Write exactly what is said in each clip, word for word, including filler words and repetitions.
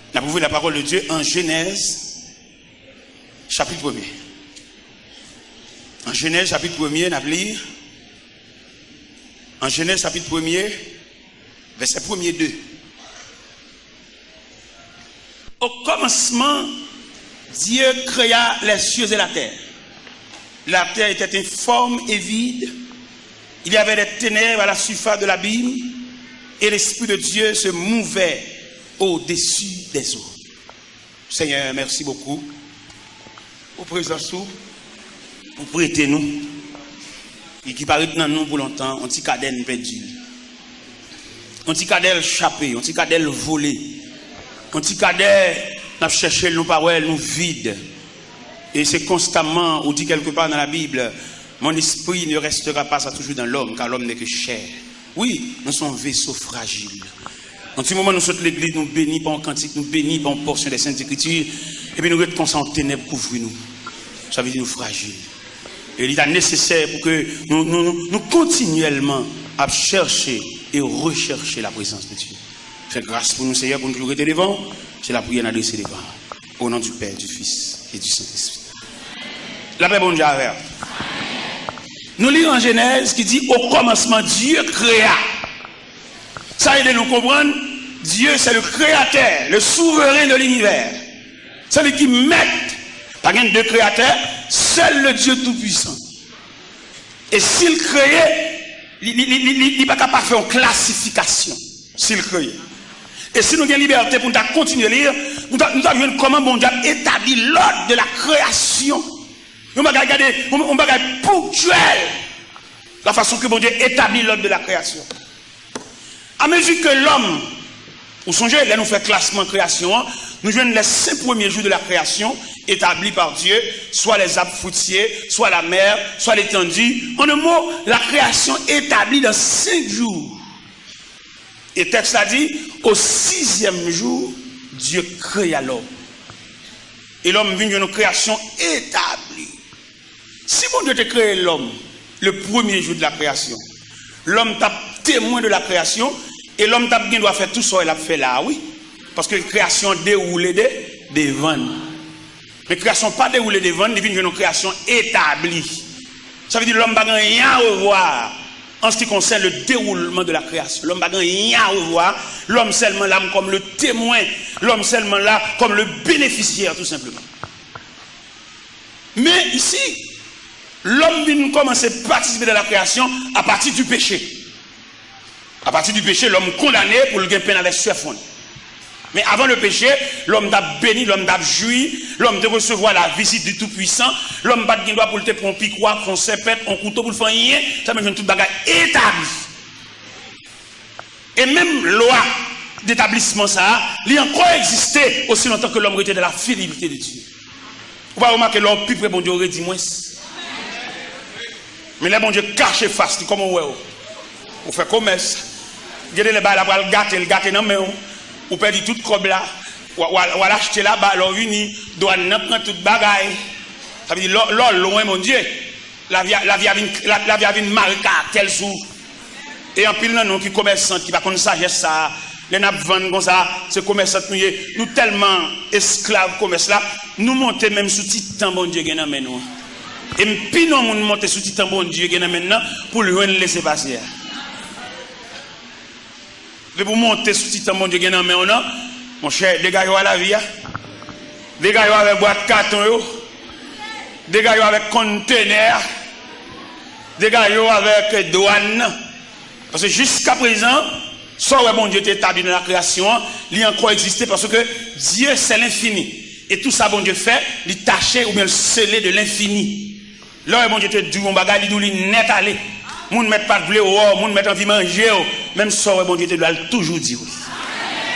N ap ouvri la pawòl de Dye an Jenèz, chapit premye. An Jenèz, chapit premye, n ap li. An Jenèz, chapit premye, vèsè premye, de. Au commencement, Dieu créa les cieux et la terre. La terre était informe et vide. Il y avait des ténèbres à la surface de l'abîme, et l'Esprit de Dieu se mouvait au-dessus des eaux. Senyè, mèsi bokou pou prezans ou, pou prete nou, e ki pa ret nan nou pou lontan, yon ti kadè n pèdi l. Yon ti kadè l chape, yon ti kadè l vole, yon ti kadè n ap chèche l, nou pa wè l, nou vid. E se konstamman, ou di kèlkepa nan Labib, mon esprit ne restera pas à toujours dans l'homme, car l'homme n'est que chair. Wi, nou se yon veso frajil. Yon ti moman nou sot legliz, nou beni pa yon kantik, nou beni pa yon pòsyon de Sent Ekriti, epi nou ret konsa, yon tenèb kouvri nou. Sa vle di nou frajil. E li ta nesesè pou ke nou, nou, nou, nou kontinyèlman ap chèche e rechèche la prezans de Dye. Fè gras pou nou, Senyè, pou nou toujou rete devan w. Se lapriyè n adrese devan w. Au nom du Père, du Fils et du Saint-Esprit. Lapè Bondye avè w. Nou li an Jenèz ki di, au commencement, Dieu créa. Sa ede nou konprann, Dieu, c'est le créateur, le souverain de l'univers. Se li ki mèt. Pa gen de kreyatè, seul le Dieu tout-puissant. E si l kreye, li, li, li, li, li, li pa ka pa fè yon klasifikasyon. Si l kreye. E si nou gen libète pou nou ta kontinye li, nou ta, nou ta jwenn kòman Bondye ap etabli l'ordre de la création. Yon bagay, gade, yon, yon bagay ponktyèl. La façon que Bondye établit l'ordre de la création. A mezi ke lòm, ou sonje, lè nou fè klasman kreyasyon an, nou jwenn les cinq premiers jours de la création établis par Dieu, soit les arbres fruitiers, soit la mer, soit l'étendue. En un mot, la création établie dans cinq jours. E tèks la di, au sixième jour, Dieu créa l'homme. E lòm vin jwenn yon kreyasyon etabli. Si Bondye te kreye lòm le premier jour de la création, lòm t ap temwen de la création, e lòm t ap gen dwa fè tou sa w wè l ap fè la a, wi. Paske kreyasyon an dewoule de, devan n. Men kreyasyon pa dewoule devan n, li vin jwenn yon kreyasyon etabli. Sa vle di lòm pa gen anyen a revwa en ce qui concerne le déroulement de la création. Lòm pa gen anyen a revwa, lòm sèlman la kòm le témoin, lòm sèlman la kòm le bénéficiaire, tout simplement. Men isi, lòm vin kòmanse patisipe de la kreyasyon apati di peche. Apati di peche, lòm kondane pou l gen penn avèk sèfon. Men avan le péché, lòm t ap beni, lòm t ap jwi, lòm te resevwa la vizit di Toupuisan, lòm pa t gen dwa pou l te pran yon pikwa, pran yon sèpèt, yon kouto pou l fè anyen, sa menm jwenn tout bagay etabli. E menm lwa detablisman sa a, li ankò egziste osi lontan ke lòm rete dans la fidélité de Dieu. Ou pa remake lè w pi pre Bondye, w redi mwens. Men lè Bondye kache fas li, kòman w wè w? Ou fè komès. Gen de lè bagay la pral gate, l gate nan men w. Ou pèdi tout kòb la. W a, w a, w al achte laba, lè w vini, dwàn nan pran tout bagay. Sa vle di, lè w, lè w lwen Bondye, lavi a, lavi a vin, la, lavi a vin mare karaktè l sou ou. E anpil nan nou ki komèsant, ki pa konn sajès sa a, lè n ap vann konsa, se komèsant nou ye. Nou tèlman esklav komès la, nou monte menm sou ti tan Bondye gen nan men nou an. E m pi non moun monte sou ti tan Bondye gen nan men l nan pou l jwenn lesepase a. Depi w monte sou ti tan Bondye gen nan men w nan, monchè, degaje w a lavi a. Degaje w avèk bwat katon yo. Degaje w avèk kontenè a. Degaje w avèk dwàn nan. Paske jiskaprezan, sa w wè Bondye te etabli nan lakreyasyon an, li ankò egziste paske Dieu c'est l'infini. E tou sa Bondye fè, li tache oubyen l sele de lenfini. Lè w wè Bondye te di w yon bagay, li di w li nèt ale. Moun mèt pa t vle w wè w, moun mèt anvi manje w, menm sa w wè Bondye te di w la, l toujou di w li.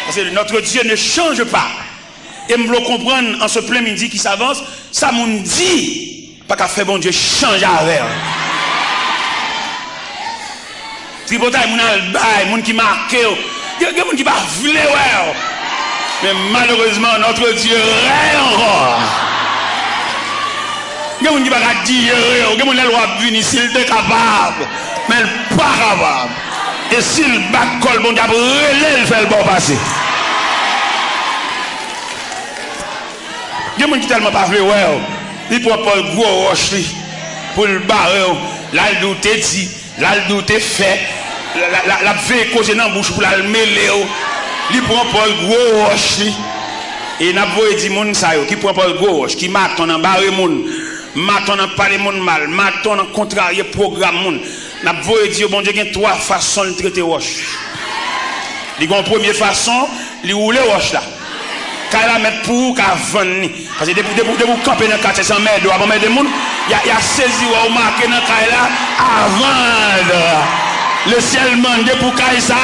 Paske notre Dieu ne change pas. E m vle w konprann an se plen midi ki savans, sa moun di pa ka fè Bondye chanje avè w. Tripotay moun al bay, moun ki make w. Gen, gen moun ki pa vle wè w. Men malerezman, notre Dieu règne ankò. Gen moun ki pa ka dijere w. Gen moun lè l w ap vini, si l te kapab, men l pa kapab. E si l bat kò l, Bondye ap rele l, fè l ba w pase. Gen moun ki tèlman pa vle wè w, li pran pòz gwo wòch li pou l bare w. L al di w te di, l al di w te fè, l, l, l, l ap veye koze nan bouch ou pou l al mele w. Li pran pòz gwo wòch li. E n ap voye di moun sa yo ki pran pòz gwo wòch, ki maton nan bare moun, maton nan pale moun mal, maton nan kontrarye pwogram moun. N ap voye di yo Bondye gen twa fason l trete wòch. Li gen yon premye fason, li woule wòch la. Kay la mèt pou ou ka vann li. Paske depi, depi, depi w kanpe nan katye, se anmède w ap anmède moun. Y a, y a sezi wè w make nan kay la, à vendre. Lesyèl mande pou kay sa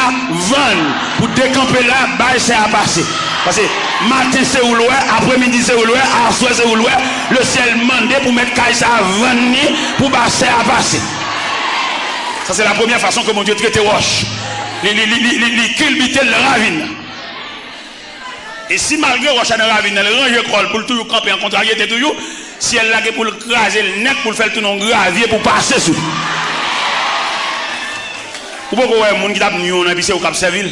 vann. Pou dekanpe la, bay sè a pase. Paske maten se ou l wè, apremidi se ou l wè, aswè se ou l wè. Lesyèl mande pou mèt kay sa vann li, pou bay sè a pase. Sa se la premyè fason ke Bondye trete wòch. Li, li, li, li, li, li kilbite l nan ravin nan. E si malgre wòch la nan ravin nan, li ranje kò l pou l toujou kanpe an kontraryete toujou, syèl la gen pou l kraze l nèt pou l fè l tounen yon gravye pou pase sou li. Ou poko wè moun ki t ap nwi w nan epi se ou k ap sèvi l?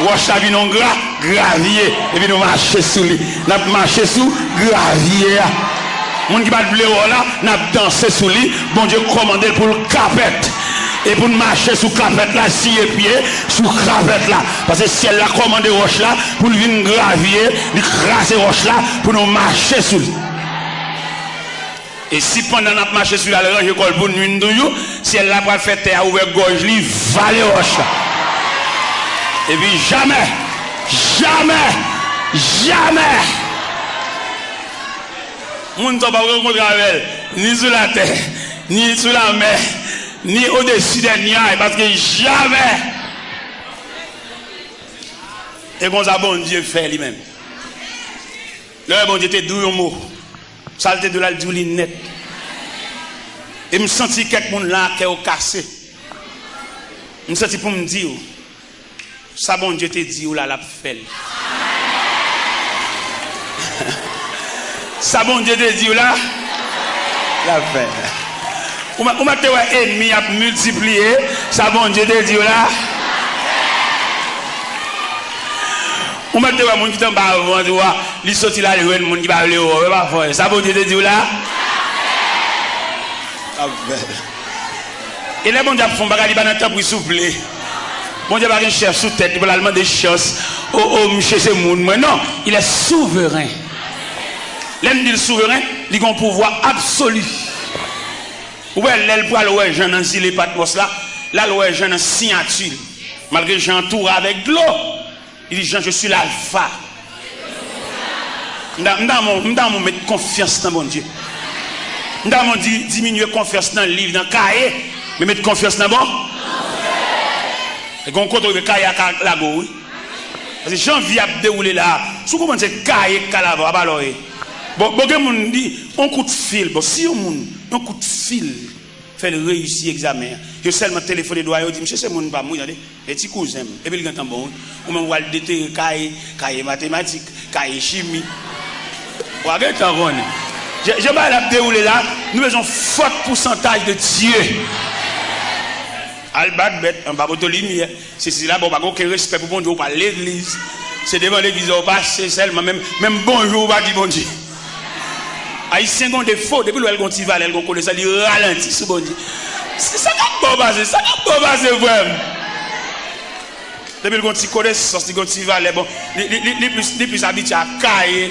Wòch la vin yon gra, gravye, epi nou mache sou li. N ap mache sou gravye a. Moun ki pa t vle wè w la, n ap danse sou li. Bondye kòmande l pou l kapèt. E pou n mache sou kapèt la, siye pye sou kapèt la. Paske syèl la kòmande wòch la pou l vin gravye, li kraze wòch la pou nou mache sou li. E si pandan n ap mache sou l al ranje kò l pou nwi n toujou, syèl la pral fè tè a ouvè gòj li, vale wòch la. Epi jamè, jamè, jamè moun sa w p ap rankontre avè l, ni sou latè, ni sou lamè, ni odesi dè nyaj, paske jamè. E konsa Bondye fè li menm. Lè Bondye te di w yon mo, sa l te di w la, l di w li nèt. E m santi kèk moun la, kè yo kase. M santi pou m di w, sa Bondye te di w la, l ap fè l. Sa Bondye te di w la, l ap fè l. Ou mèt, ou mèt te wè ènmi ap miltipliye, sa Bondye te di w la. Ou mèt te wè moun ki t anba vant ou a, li soti l al jwenn moun ki pa vle wè w, e pa fò, sa Bondye te di w la. L ap fè l. E lè Bondye ap fè yon bagay, li pa nan tanpri souple. Bondye pa gen chèf sou tèt li pou l al mande chans. O, o, misye se moun mwen. Non, il est souverain. Lè m di l souveren, li gen yon pouvwa absoli. Ou wè, lè l pral wè Jan nan zile Patmòs la, l al wè Jan nan siyati l. Malgre Jan antoure avèk dlo, li di, Jan, je suis l'alpha. M ta, m ta, m ta, m ta met konfyans nan Bondye. M ta di, diminye konfyans nan liv, nan kaye, men met konfyans nan bon. E gen yon kote w rive, kaye a ka lage w, wi. Paske jan vi ap dewoule la, si w konprann se kaye k ka lave w, apa lè w ye. Bon, bon, gen moun di, yon kout fil. Bon, si yon moun, yon kout fil fè l reyisi egzamen an, yo sèlman telefone dwayen, yo di, misye se moun pa m, wi, tande. E ti kouzen m. Epi l gentan bon, wi. Ou menm w al detere kaye, kaye matematik, kaye chimi. W a gentan konnen. Jan, jan bagay la ap dewoule la, nou bezwen yon fòt pousantaj de Dye. Al bat bèt anba poto limyè. Se, se la, bon, pa gen okenn respè pou Bondye, ou pa legliz. Se devan legliz ou pase sèlman, menm, menm bonjou ou pa di Bondye. Ayisyen gen yon defo, depi l wè l gen yon ti valè, l gen yon konesans, li ralanti sou Bondye. Se sa k ap bon pase, sa k ap bon pase, frè m. Depi l gen yon ti konesans, li gen yon ti valè, bon, li, li, li, li plis, li plis abitye a kaye.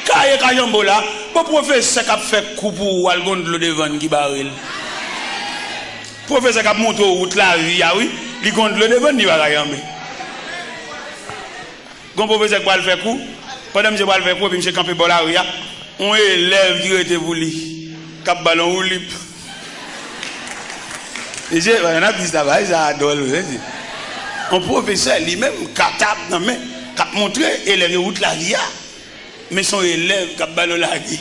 Kaye ka janbe w la, bon, pwofesè k ap fè kou pou ou a, l gen yon dlo devan l ki bare l. Pwofesè k ap montre w wout lavi a, wi, li gen yon dlo devan l, li pa ka janbe. Gon pwofesè k pral fè kou, pandan misye pral fè kou, epi misye kanpe bò lari a, yon elèv ki rete pou li, k ap ba l yon woulib. Mesye, pandan n ap di sa, bagay sa a dwòl, mesye. Yon pwofesè, li menm, katab nan men, k ap montre elèv yo wout lavi a. Men se yon elèv k ap ba l yon lavi.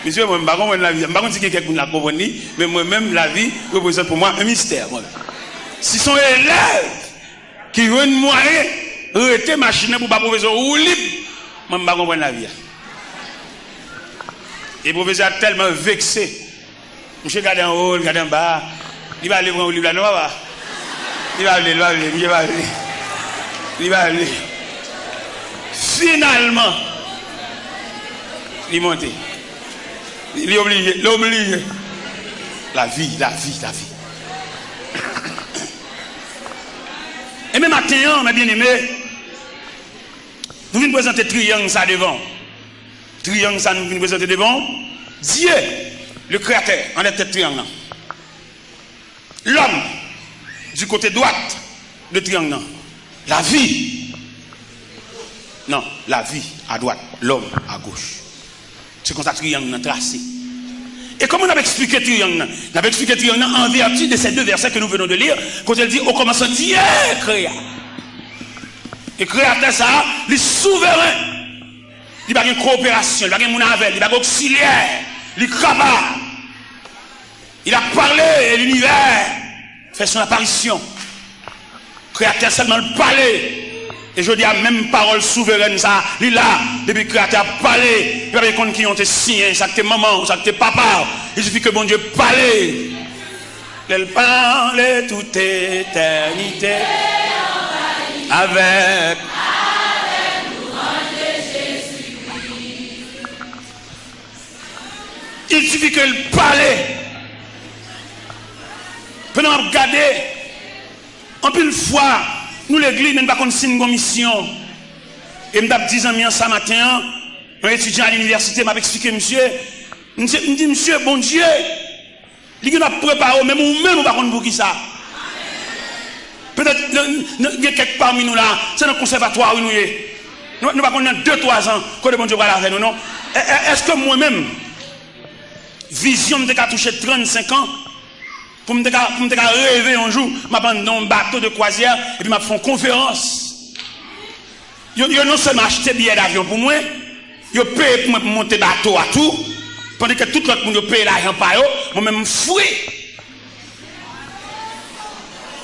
Mesye, mwen, m pa konprann lavi a. M pa konn si gen kèk moun la k konprann li, men mwen menm, lavi reprezante pou mwen yon mistè, mwen menm. Si se yon elèv ki jwenn mwayen rete machin nan pou ba pwofesè woulib, mwen, m pa konprann lavi a. E pwofesè a tèlman vekse, misye gade anwo, li gade anba, li pa vle pran woulib la, non, papa. Li pa vle, li pa vle, misye pa vle. Li pa vle. Finalman, Li monte. Li, li oblije, li oblije. Lavi, lavi, lavi. E men maten an, mes bien-aimés, nou vin prezante triyang sa devan w. Triyang sa nou vin prezante devan w. Dieu, le créateur, anlè tèt triyang nan. L'homme, du côté droit de triyang nan. Lavi. Non, lavi à droite, l'homme à gauche. Se konsa triyang nan trase. E kòman n ap eksplike triyang nan? N ap eksplike triyang nan en vertu de ces deux versets que nous venons de lire, kote l di, au commencement, Dieu créa. E kreyatè sa a, li souveren. Li pa gen koperasyon, li pa gen moun avè l, li pa gen oksilyè. Li kapab. Il a parlé et l'univers fait son apparition. Kreyatè sèlman l pale. E jodi a, menm pawòl souverèn sa a, li la. Depi Kreyatè a pale, li pa bezwen konn ki yon te siyen, sa k te manman w, sa k te papa w. Il suffit que Bondye pale. Lè l pale, tout etènite avèk. Il suffit que l pale. Pandan m ap gade, anpil fwa, nou legliz, men n pa konn si n gon misyon. E m t ap di zanmi an sa maten an, yon etidyan a linivèsite, m ap eksplike misye. M di, m di, "Misye, Bondye, li gen ap prepare w, men ou menm, ou pa konn poukisa." Petèt, n-, n-, gen kèk pami nou la, se nan konsèvatwa, wi, nou ye. Nou, nou pa konn nan de, twa zan, kote Bondye pral avè nou, non. E, e, èske mwen menm, vizyon m te ka touche trannsenk an, pou m te ka, pou m te ka reve yon jou, m ap anndan yon bato de kwazyè, epi m ap fè yon konferans. Yo, yo non sèlman achte biyè davyon pou mwen, yo peye pou mwen pou monte bato a tou, pandan ke tout lòt moun yo peye lajan pa yo, mwen menm m fri.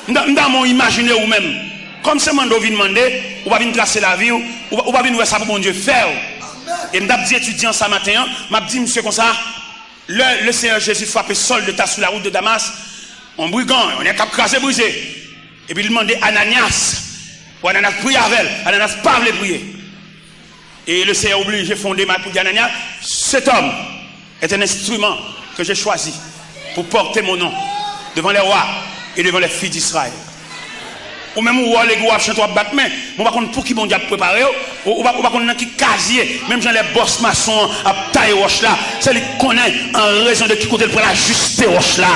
M ta, m ta renmen w imajine ou menm. Kòm se mande w vin mande, ou pa vin trase lavi w, ou pa, ou pa vin wè sa pou Bondye fè w. E m t ap di etidyan sa maten an, m ap di misye konsa, lè le Seyè Jezi frape Sòl de Tas sou la wout de Damas, yon brigan, yon nèg k ap kraze brize. Epi li mande Ananyas, pou Ananyas priye avè l. Ananyas pa vle priye. E le Seyè oblije fè yon demach pou di Ananyas, cet homme est un instrument que j'ai choisi pour porter mon nom devant les rois et devant les filles d'Israël. Ou menm ou wè w legliz w ap chante, w ap bat men, men w pa konn pou ki Bondye ap prepare w, ou, ou pa, ou pa konn nan ki kazye, menm jan lè bòs mason an ap taye wòch la, se li k konnen an rezon de ki kote l pral ajiste wòch la.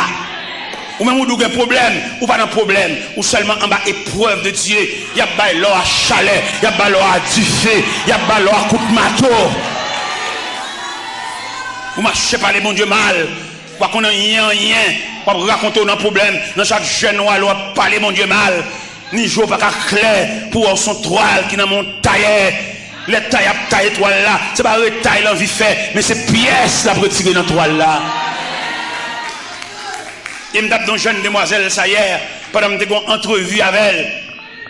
Ou menm ou di w gen pwoblèm, ou pa nan pwoblèm, ou sèlman anba eprèv de Dye. Y ap bay lò a chalè, y ap bay lò a dife, y ap bay lò a kout mato. Ou mache pale Bondye mal, ou pa konn anyen, anyen, w ap rakonte w nan pwoblèm, nan chak jèn w ale w ap pale Bondye mal. Ni je w pa ka klè pou wè w se yon twal ki nan men yon tayè. Lè tayè ap taye twal la, se pa retay l anvi fè, men se pyès l ap retire nan twal la. E m t ap di yon jèn demwazèl sa yè, pandan m te gen yon antrevi avè l.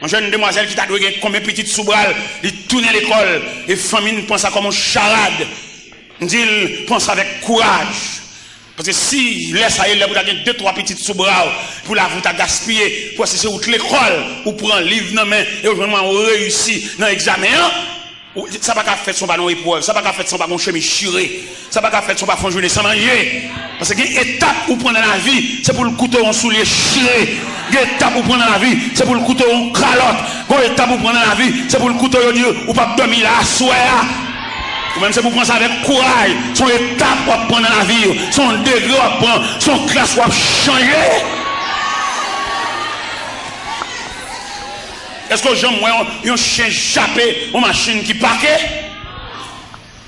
Yon jèn demwazèl ki ta dwe gen konbyen pitit sou bra l, li tounen lekòl, e fanmi n pran sa kòm yon charad. M di l, pran sa avèk kouraj. Paske si lè sa ye, lè pou ta gen de twa pitit sou bra w, pou lavi w ta gaspiye, pou wè si se wout lekòl, ou pran liv nan men, e ou jwenn mwayen ou reyisi nan egzamen an, ou, sa pa ka fèt san w pa nan yon eprèv, sa pa ka fèt san w pa gen yon chemiz chire, sa pa ka fèt san w pa fè yon jounen san manje. Paske gen etap ou pran nan lavi, se pou l koute w yon soulye chire. Gen etap ou pran nan lavi, se pou l koute w yon kalòt. Gen etap ou pran nan lavi, se pou l koute w yo di ou p ap dòmi la aswè a. Ou menm se pou w pran sa avèk kouraj. Se yon etap w ap pran nan lavi w. Se yon degre w ap pran. Se yon klas w ap chanje. Èske w janm wè yon, yon chen jape yon machin ki pake?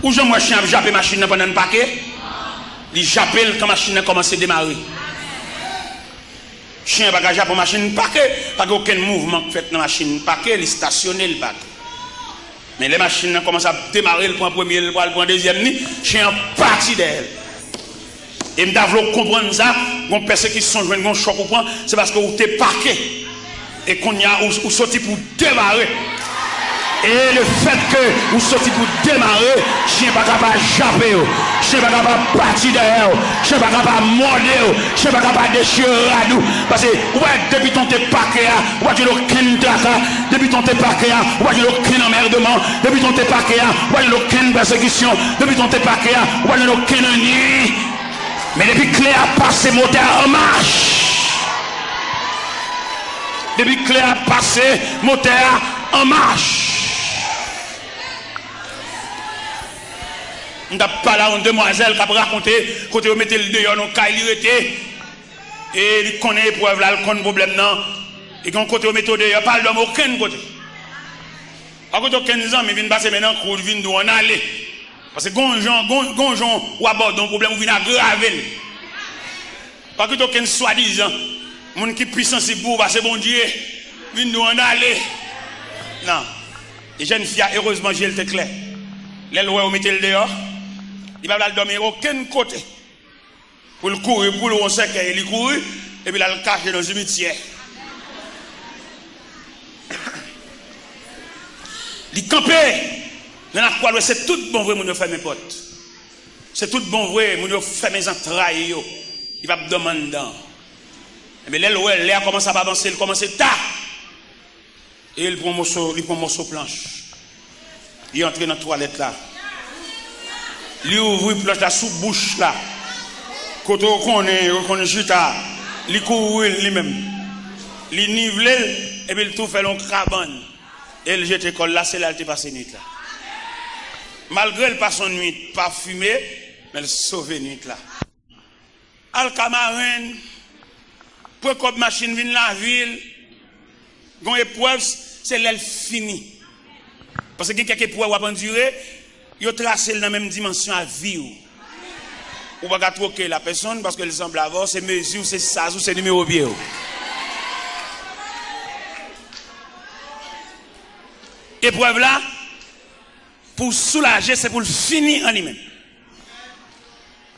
Ou janm wè chen ap jape machin nan pandan l pake? Li jape l kan machin nan kòmanse demare. Chen an pa ka jape yon machin pake, pa gen okenn mouvman k fèt nan machin pake, li stasyone, li pake. Men lè machin nan kòmanse ap demare, l pran premye, l pral pran dezyèm ni, chen an pati dèyè l. E m ta vle w konprann sa, gon pèsekisyon w jwenn, gon chòk ou pran, se paske ou te pake. E kounye a, ou, ou soti pou w demare. E lefètke ou soti pou demare, chen pa ka pa jape w, chen pa ka pa pati dèyè w, chen pa ka pa mòde w, chen pa ka pa dechire rad ou. Paske, ou wè, depi tan w te pake a, ou pa jwenn okenn traka. Depi tan w te pake a, ou pa jwenn okenn anmèdman. Depi tan w te pake a, ou pa jwenn okenn pèsekisyon. Depi tan w te pake a, ou pa jwenn okenn annui. Men depi kle a pase, motè a an mach. Depi kle a pase, motè a an mach. M t ap pale a yon demwazèl k ap rakonte kote yo mete l deyò nan yon kay li rete. E li konnen eprèv la, l konn pwoblèm nan. E gen yon kote yo mete w deyò, pa al dòmi okenn kote. Pa koute okenn zanmi vin pase men nan kou l, vin di w ann ale. Paske gon jan, gon, gon jan w abòde yon pwoblèm, ou vin agrave l. Pa koute okenn swadizan moun ki pi sansib pou ou pase Bondye vin di w ann ale. Non. E jèn fi a, erezman, je l te klè. Lè l wè yo mete l deyò, li pa vle al dòmi okenn kote. Pou l kouri, pou l wè yon sèkèy, li kouri, epi l al kache nan simityè. Li kanpe nan lakwa l, wè se tout bon vre moun yo fèmen pòt. Se tout bon vre moun yo fèmen zantray yo. Li p ap dòmi anndan. Ebyen, lè l wè lè a kòmanse ap avanse, l kòmanse ta. E li pran moso, li pran moso planch. Li antre nan twalèt la. Li ouvri planch la sou bouch la. Kote yo konnen, yo konn chita. Li kouvri l li menm. Li nivle l, epi l tou fè l yon kabann. E l jete kò l la, se la l te pase nwit la. Malgre l pase yon nwit pafime, men l sove nwit la. Al ka marenn, pran kòb machin vin lavil, gon eprèv, se lè l fini. Paske gen kèk eprèv w ap andire, yo trase l nan menm dimansyon a vi w. Ou pa ka twoke l a pèsonn paske l sanble avè w, se mezi w, se saz ou, se nimewo pye w. Eprèv la, pou w soulaje, se pou l fini an li menm.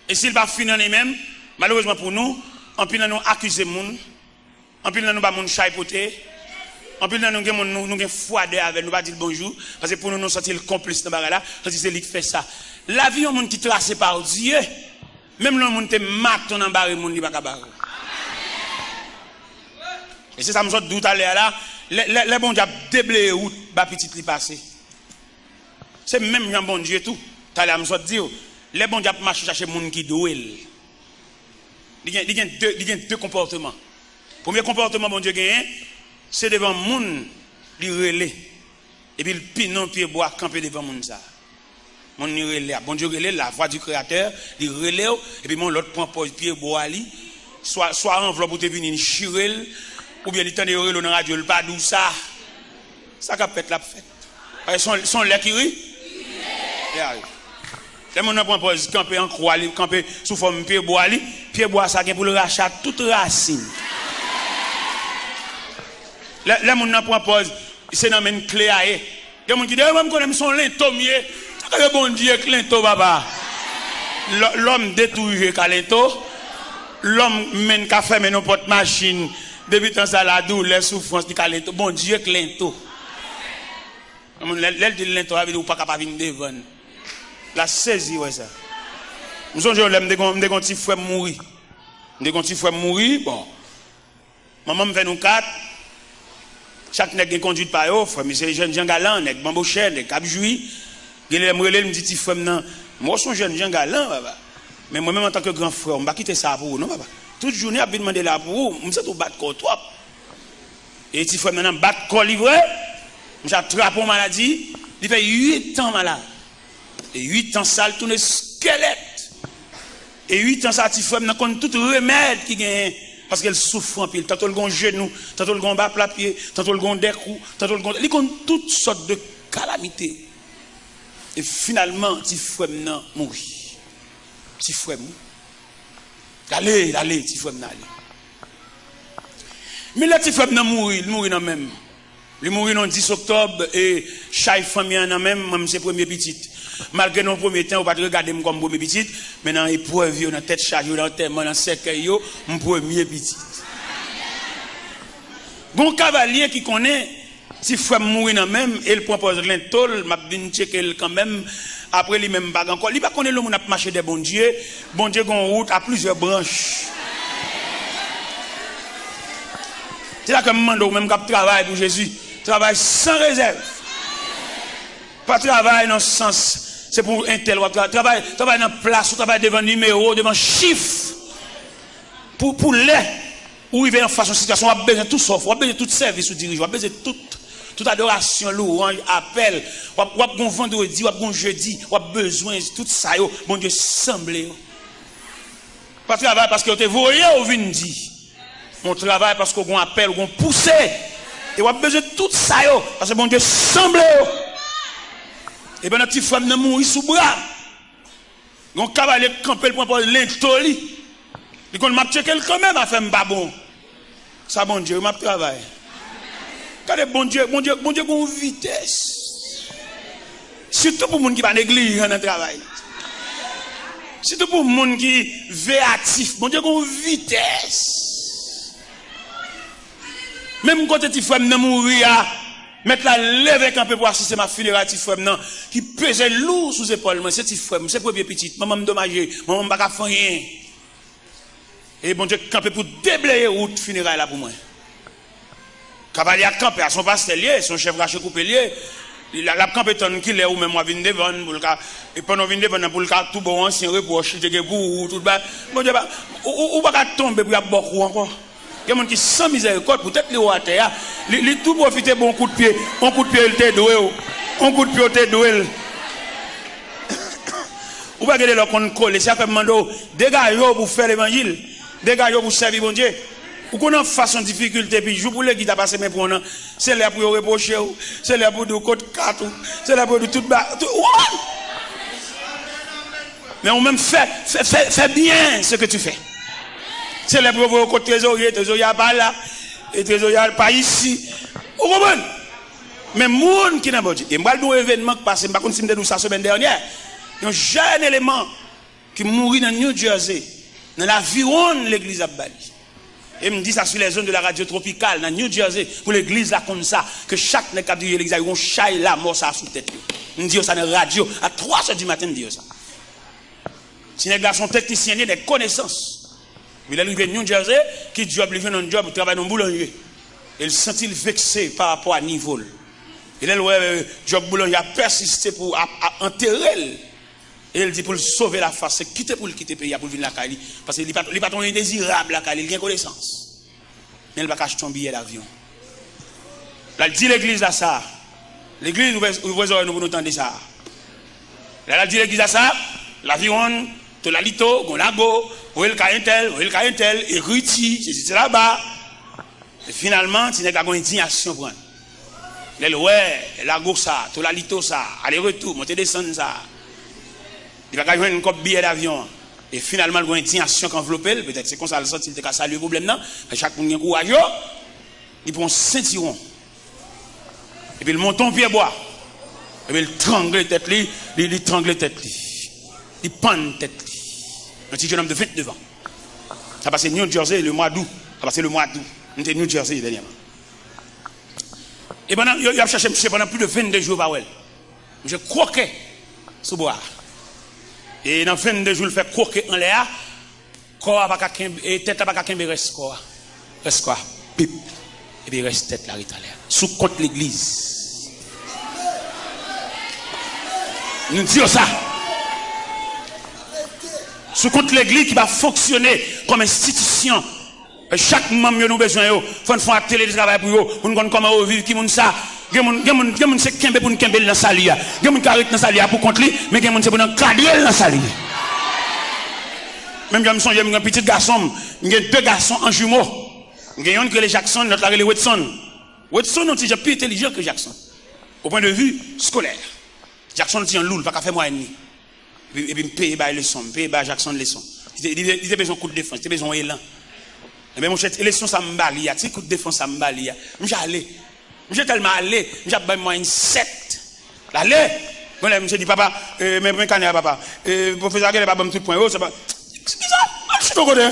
E si l pa fini an li menm, malerezman pou nou, anpil nan nou akize moun, anpil nan nou ba moun chay pote, anpil nan nou gen moun nou, nou gen fwadè avè l, nou pa di l bonjou, paske pou nou, nou santi l konplis nan bagay la, santi se li k fè sa. Lavi yon moun ki trase pa Dye, menm lè yon moun te maton nan bare moun, li pa ka bare w. E se sa m sot di w talè a la, lè, lè, lè Bondye ap debleye wout ba pitit li pase. Se menm jan Bondye tou. Talè a m sot di w, lè Bondye ap mache chache moun ki dwe l, li gen, li gen de, li gen de konpòteman. Premye konpòteman Bondye genyen, se devan moun li rele, epi l pinon pye bwa kanpe devan moun sa a. Moun li rele a, Bondye rele l, la voix du Créateur, li rele w, epi men yon lòt pran pòz pye bwa li, swa, swa anvlòp ou te vini, li chire l, oubyen li tande yo rele w nan radyo, l pa di w sa. Sa k ap fèt la ap fèt. Paske se yon, se yon lè ki ri. Li arive. Lè moun nan pran pòz kanpe an kwa, li kanpe sou fòm pye bwa li, pye bwa sa gen pou l rache ak tout rasin. Lè, lè moun nan pran pòz, se nan men l kle a ye. Gen moun ki di, "E mwen, m konnen m se yon lento m ye." Sa ka fè Bondye k lento, papa. Lò-, lòm detouye ka lento. Lòm menm ka fèmen nan pòt machin. Depi tan sa la, doulè, soufrans, li ka lento. Bondye k lento. Yon moun, lè, lè l di l lento, sa vle di ou pa ka pa vin devan l. L a sezi wè sa. M sonje yon lè m te gon, m te gon ti frè m mouri. M te gon ti frè m mouri, bon. Manman m fè nou kat. Chak nèg gen kondwit pa yo. Frè m se jèn jan galan, nèg banbochè, nèg k ap jwi. Gen lè m rele l, m di ti frè m nan, "M wè w se yon jèn jan galan, papa. Men mwen menm antanke gran frè w, m pa kite sa pou ou non, papa. Tout jounen y ap vin mande la pou ou, m santi w bat kò w twòp." E ti frè m nan, nan bat kò li vre. Misye atrape yon maladi. Li fè uit an malad. E uit an sa, l tounen skèlèt. E uit an sa, ti frè m nan konn tout remèd ki genyen. Paske l soufri anpil. Tanto l gon jenou, tanto l gon ba pla pye, tanto l gon dèkou, tanto l gon, li konn tout sòt de kalamite. E finalman, ti frè m nan mouri. Ti frè m, wi. L ale, l ale, ti frè m nan ale. Men lè ti frè m nan mouri, li mouri nan men m. Li mouri nan dis oktòb, e chay fanmi an nan men m, mwen, m se premye pitit. Malgre nan yon premye tan, yo pa t regade m kòm premye pitit, men nan eprèv yo, nan tèt chaje yo, nan antèman, nan sèkèy yo, m premye pitit. Gon kavalye ki konnen, Ti frè m mouri nan men m, e l pran pòz lento l, m ap vin tcheke l kanmenm. Apre li menm m pa gen ankò. Li pa konnen lè yon moun ap mache dèyè Bondye, Bondye gen yon wout a plizyè branch. Se la ke m mande w menm k ap travay pou Jezi, travay san rezèv. Pa travay nan sans se pou entèl w ap travay. Travay, travay nan plas ou, travay devan nimewo, devan chif. Pou, pou lè ou rive anfas yon sitiyasyon, w ap bezwen tout sa w fè, w ap bezwen tout sèvis ou dirije, w ap bezwen tout, tout adorasyon, lwanj, apèl. W ap, w ap gon vandredi, w ap gon jedi, w ap bezwen tout sa yo, Bondye sanble yo. Pa travay paske yo te voye w vin di. Men w travay paske w gon apèl, w gon pouse. E w ap bezwen tout sa yo, paske Bondye sanble yo. E pandan ti frè m nan mouri sou bra, yon kavalye kanpe l pran pòz lento li. Li konn m ap tcheke l kanmenm, afè m pa bon. Sa Bondye wi, m ap travay. Gade Bondye, Bondye, Bondye gon vitès. Sitou pou moun ki pa neglijan nan travay. Sitou pou moun ki veyatif. Bondye gon vitès. Menm kote ti frè m nan mouri a, mèt la leve kanpe pou asiste m a fineray ti frè m nan, ki peze lou sou zepòl mwen. Se ti frè m, se premye pitit. Manman m domaje, manman m pa ka fè anyen. E Bondye kanpe pou debleye wout fineray la pou mwen. Kavalye a kanpe a, se yon pastè l ye, se yon chèf rache koupe l ye. Li la, l ap kanpe tann kilè ou menm w a vin devann pou l ka, e pandan w vin devann nan, pou l ka tou ba w ansyen repwòch li te gen pou ou, tout bagay. Bondye pa, ou, ou, ou pa ka tonbe pou y ap ba w kou ankò. Gen moun ki san mizèrikòd pou tèt li ou atè a. Li, li tou pwofite ba w yon kout pye, yon kout pye l te dwe w, yon kout pye w te dwe l. Ou pa gen de lè w konn kole, se sa fè m mande w, degaje w pou fè levanjil, degaje w pou sèvi Bondye. Ou konn anfas yon difikilte, epi jou pou legliz la pase men pran w nan, se lè pou yo repwoche w, se lè pou yo di w kot kat ou, se lè pou yo di w tout ba, tout, ou konprann? Men ou menm fè, fè, fè, fè byen ce que tu fais. Se lè pou yo voye w kot trezorye, trezorye a pa la, e trezorye a pa isi. Ou konprann? Men moun ki nan Bondye. E m pral di w yon evènman k pase, m pa konn si m te di w sa semèn dènyè. Yon jèn eleman ki mouri nan New Jersey, nan laviwonn legliz ap ba li. E m di sa sou les ondes de la radio Tropical, nan New Jersey, pou legliz la konn sa, ke chak nèg k ap dirije legliz la, yo gon chay lamò sa a sou tèt yo. M di yo sa nan radyo, a twa zè di maten, m di yo sa. Ti nèg la se yon teknisyen li ye, nèg konesans. Epi lè l rive New Jersey, ki djòb li jwenn? Yon djòb, travay nan boulanje. E l santi l vekse pa rapò a nivo l. E lè l wè, e, djòb boulanje a pèsiste pou ap, ap antere l, e l di pou l sove lafas, se kite pou l kite peyi a, pou l vin lakay li. Paske li pa, li pa t yon endezirab lakay li, li gen konesans. Men l pa ka achte yon biyè davyon. L al di legliz la sa. Legliz, ouvè, ouvè zòrèy nou pou nou tande sa. Lè l al di legliz la sa, laviwonn, tolalito, gon lago, voye l kay entèl, voye l kay entèl, ekriti, sesi, selaba. E finalman, ti nèg la gon endiyasyon pran l. Lè l wè lago sa, tolalito sa, ale retou, monte desann sa, li pa ka jwenn kòb biyè davyon an. E finalman, l gon endiyasyon k anvlope l, petèt se konsa l santi l te ka salye pwoblèm nan, men chak moun gen kouraj yo, li pran yon sentiwon, epi l monte yon pyebwa, epi l trangle tèt li, li, li trangle tèt li, li pann tèt li. Yon ti jenòm de venndevan. Sa pase New Jersey le mwa d'ou. Sa pase le mwa d'ou. M te New Jersey dènyèman. E pandan, yo, yo ap chèche misye pandan plis de vennde jou, yo pa wè l. Misye kwoke sou bwa a. E nan vennde jou l fè kwoke anlè a, kò a pa ka kenbe, e tèt la pa ka kenbe rès kò a. Rès kò a, pip. Epi rès tèt la ret anlè a. Sou kont legliz. Nou di yo sa. Sou kont legliz ki pa fonksyone kòm enstitisyon. E chak manm yo nou bezwen yo. Fò n fè yon atelye de travay pou yo, pou n konn kòman yo viv, ki moun sa. Gen moun, gen moun, gen moun se kenbe pou n kenbe l nan sali a. Gen moun ka ret nan sali a pou kont li, men gen moun se pou n ankadre l nan sali a. Menm jan m sonje, m gen pitit gason m, m gen de gason an jimo. M gen yonn ki rele Jackson, lòt la rele Wedson. Wedson yon ti jan pi entèlijan ke Jackson, au point de vue scolaire. Jackson ti jan lou, li pa ka fè mwayèn li. Epi, epi m peye bay leson, m peye bay Jackson leson. Li te, li te, li te bezwen kout defans, li te bezwen yon elan. Ebyen, monchè, ti leson sa m ba li a, ti kout defans sa m ba li a, misye ale. Misye tèlman ale, misye ap bay mwayèn sèt. L ale. Bon, lè misye di, "Papa, e, men, men kanè a, papa. E, pwofesè a genlè pa ban m tout pwen yo, se pa." Kisa? Al chita yon kote.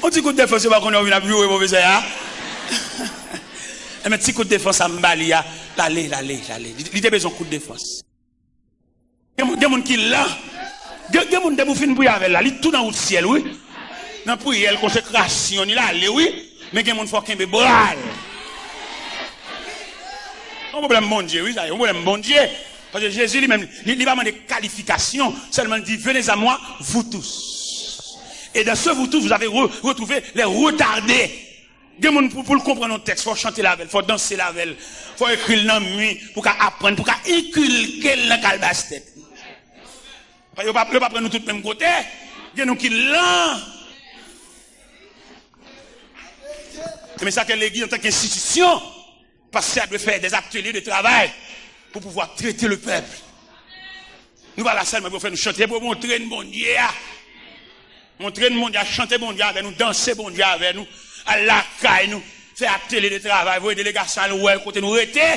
On ti kout defans, se pa konnen w vin ap joure pwofesè a. Enben, ti kout defans sa m ba li a, l ale, l ale, l ale. Li, li te bezwen kout defans. Gen moun, gen moun ki lan. Gen, gen moun depi w fin priye avè l la, li tou nan wout syèl, wi. Nan priyè l, konsekrasyon, li l ale, wi. Men gen moun fò w kenbe bra l. Yon pwoblèm Bondye, wi, sa, yon pwoblèm Bondye. Paske Jezi li menm, li, li pa mande kalifikasyon, sèlman li di, venez à moi, vous tous. Et dans ce vous tous, vous avez re- retrouvé les retardés. Gen moun pou, pou l konprann yon tèks, fò w chante l avè l, fò w danse l avè l, fò w ekri l nan mi, pou w ka aprann, pou w ka enkilke l nan kalbas tèt. Yo pa, yo pa pran nou tout menm kote. Gen nou ki lan. Men sa ke legliz antanke enstitisyon, pastè a dwe fè des ateliers de travail pour pouvoir traiter le peuple. Nou pa la sèlman pou fè nou chante, pou montre n Bondye a. Montre n Bondye a, chante Bondye avè nou, danse Bondye avè nou, al lakay nou, fè atelye de travay, voye delegasyon al wè kote nou rete,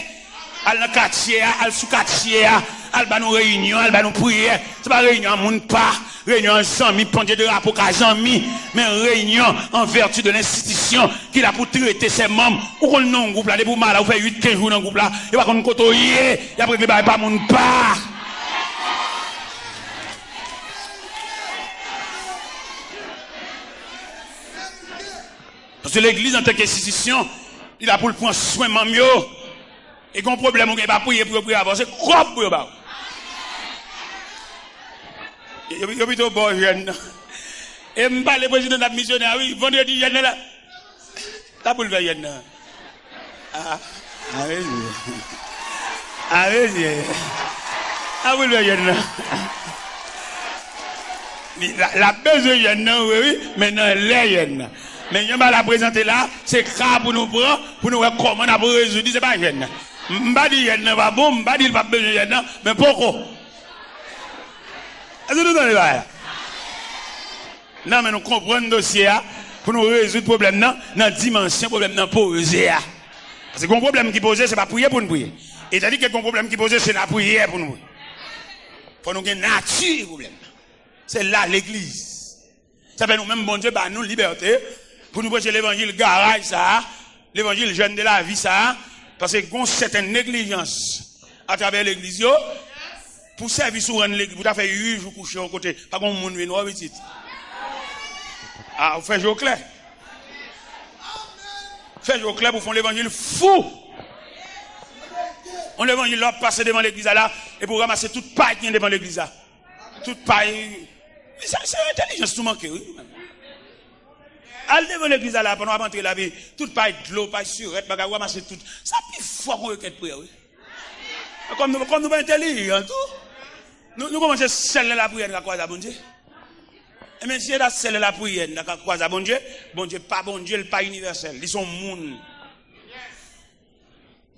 al nan katye a, al sou katye a, al ba nou reyinyon, al ba nou priyè. Se pa reyinyon a moun pa, reyinyon an zanmi, pandye drapo ka zanmi, men reyinyon an vèti de lenstitisyon ki la pou trete sè manm. Ou konn non gwoup la, depi w malad, ou fè uit, kenz jou nan gwoup la, yo pa konn kote w ye, y ap regle bagay pa moun pa. Paske legliz antanke enstitisyon, li la pou l pran swen manm yo. E gen yon pwoblèm ou gen, pa priye pou yo priye avè w, se kòb pou yo ba w. Yo, yo pito ba w jèn nan. E m pale prezidan n ap misyonè a, wi, vandredi jèn nan la. Sa pou l fè jèn nan? A, a mesye. A mesye. Sa pou l fè jèn nan? Li, l ap bezwen jèn nan, wi, wi, men nan lè jèn nan. Men jan bagay la prezante la, se ka pou nou pran, pou nou wè kòman n ap rezoud li, se pa jèn nan. M, m pa di jèn nan pa bon, m pa di l p ap bezwen jèn nan, men poko. Èske nou tande bagay la? Non, men nou konprann dosye a pou nou rezoud pwoblèm nan, nan dimansyon pwoblèm nan poze a. Paske gen yon pwoblèm ki poze, se pa priye pou n priye. Etandike gen yon pwoblèm ki poze, se lapriyè pou nou priye. Fò nou gen nati pwoblèm nan. Se la legliz. Sa fè nou menm Bondye ba nou libète pou nou preche levanjil garaj sa a, levanjil jèn de la vi sa a, paske gen yon sèten neglijans atravè legliz yo, pou sèvis ou rann legliz, pou ta fè uit jou kouche yon kote, pa gen moun vin wè w pitit. A, ou fè je w klè. Fè je w klè pou fè yon levanjil fou. Yon levanjil la w ap pase devan legliz la, la, epi w ranmase tout pay ki gen devan legliz la. Tout pay. Sa, se entèlijans nou manke, wi. Al devan legliz la, la, pandan w ap antre la, epi tout pay dlo, pay sirèt, bagay, ou ranmase tout. Sa pi fò ke yon rekèt priyè, wi. Kòm nou, kòm nou pa entèlijan tou, nou, nou kòmanse sèl nan lapriyè n ka kwaze a Bondye. Ebyen, si se ta sèl nan lapriyè n ta ka kwaze a Bondye, Bondye pa Bondye, l pa inivèsèl, li se yon moun.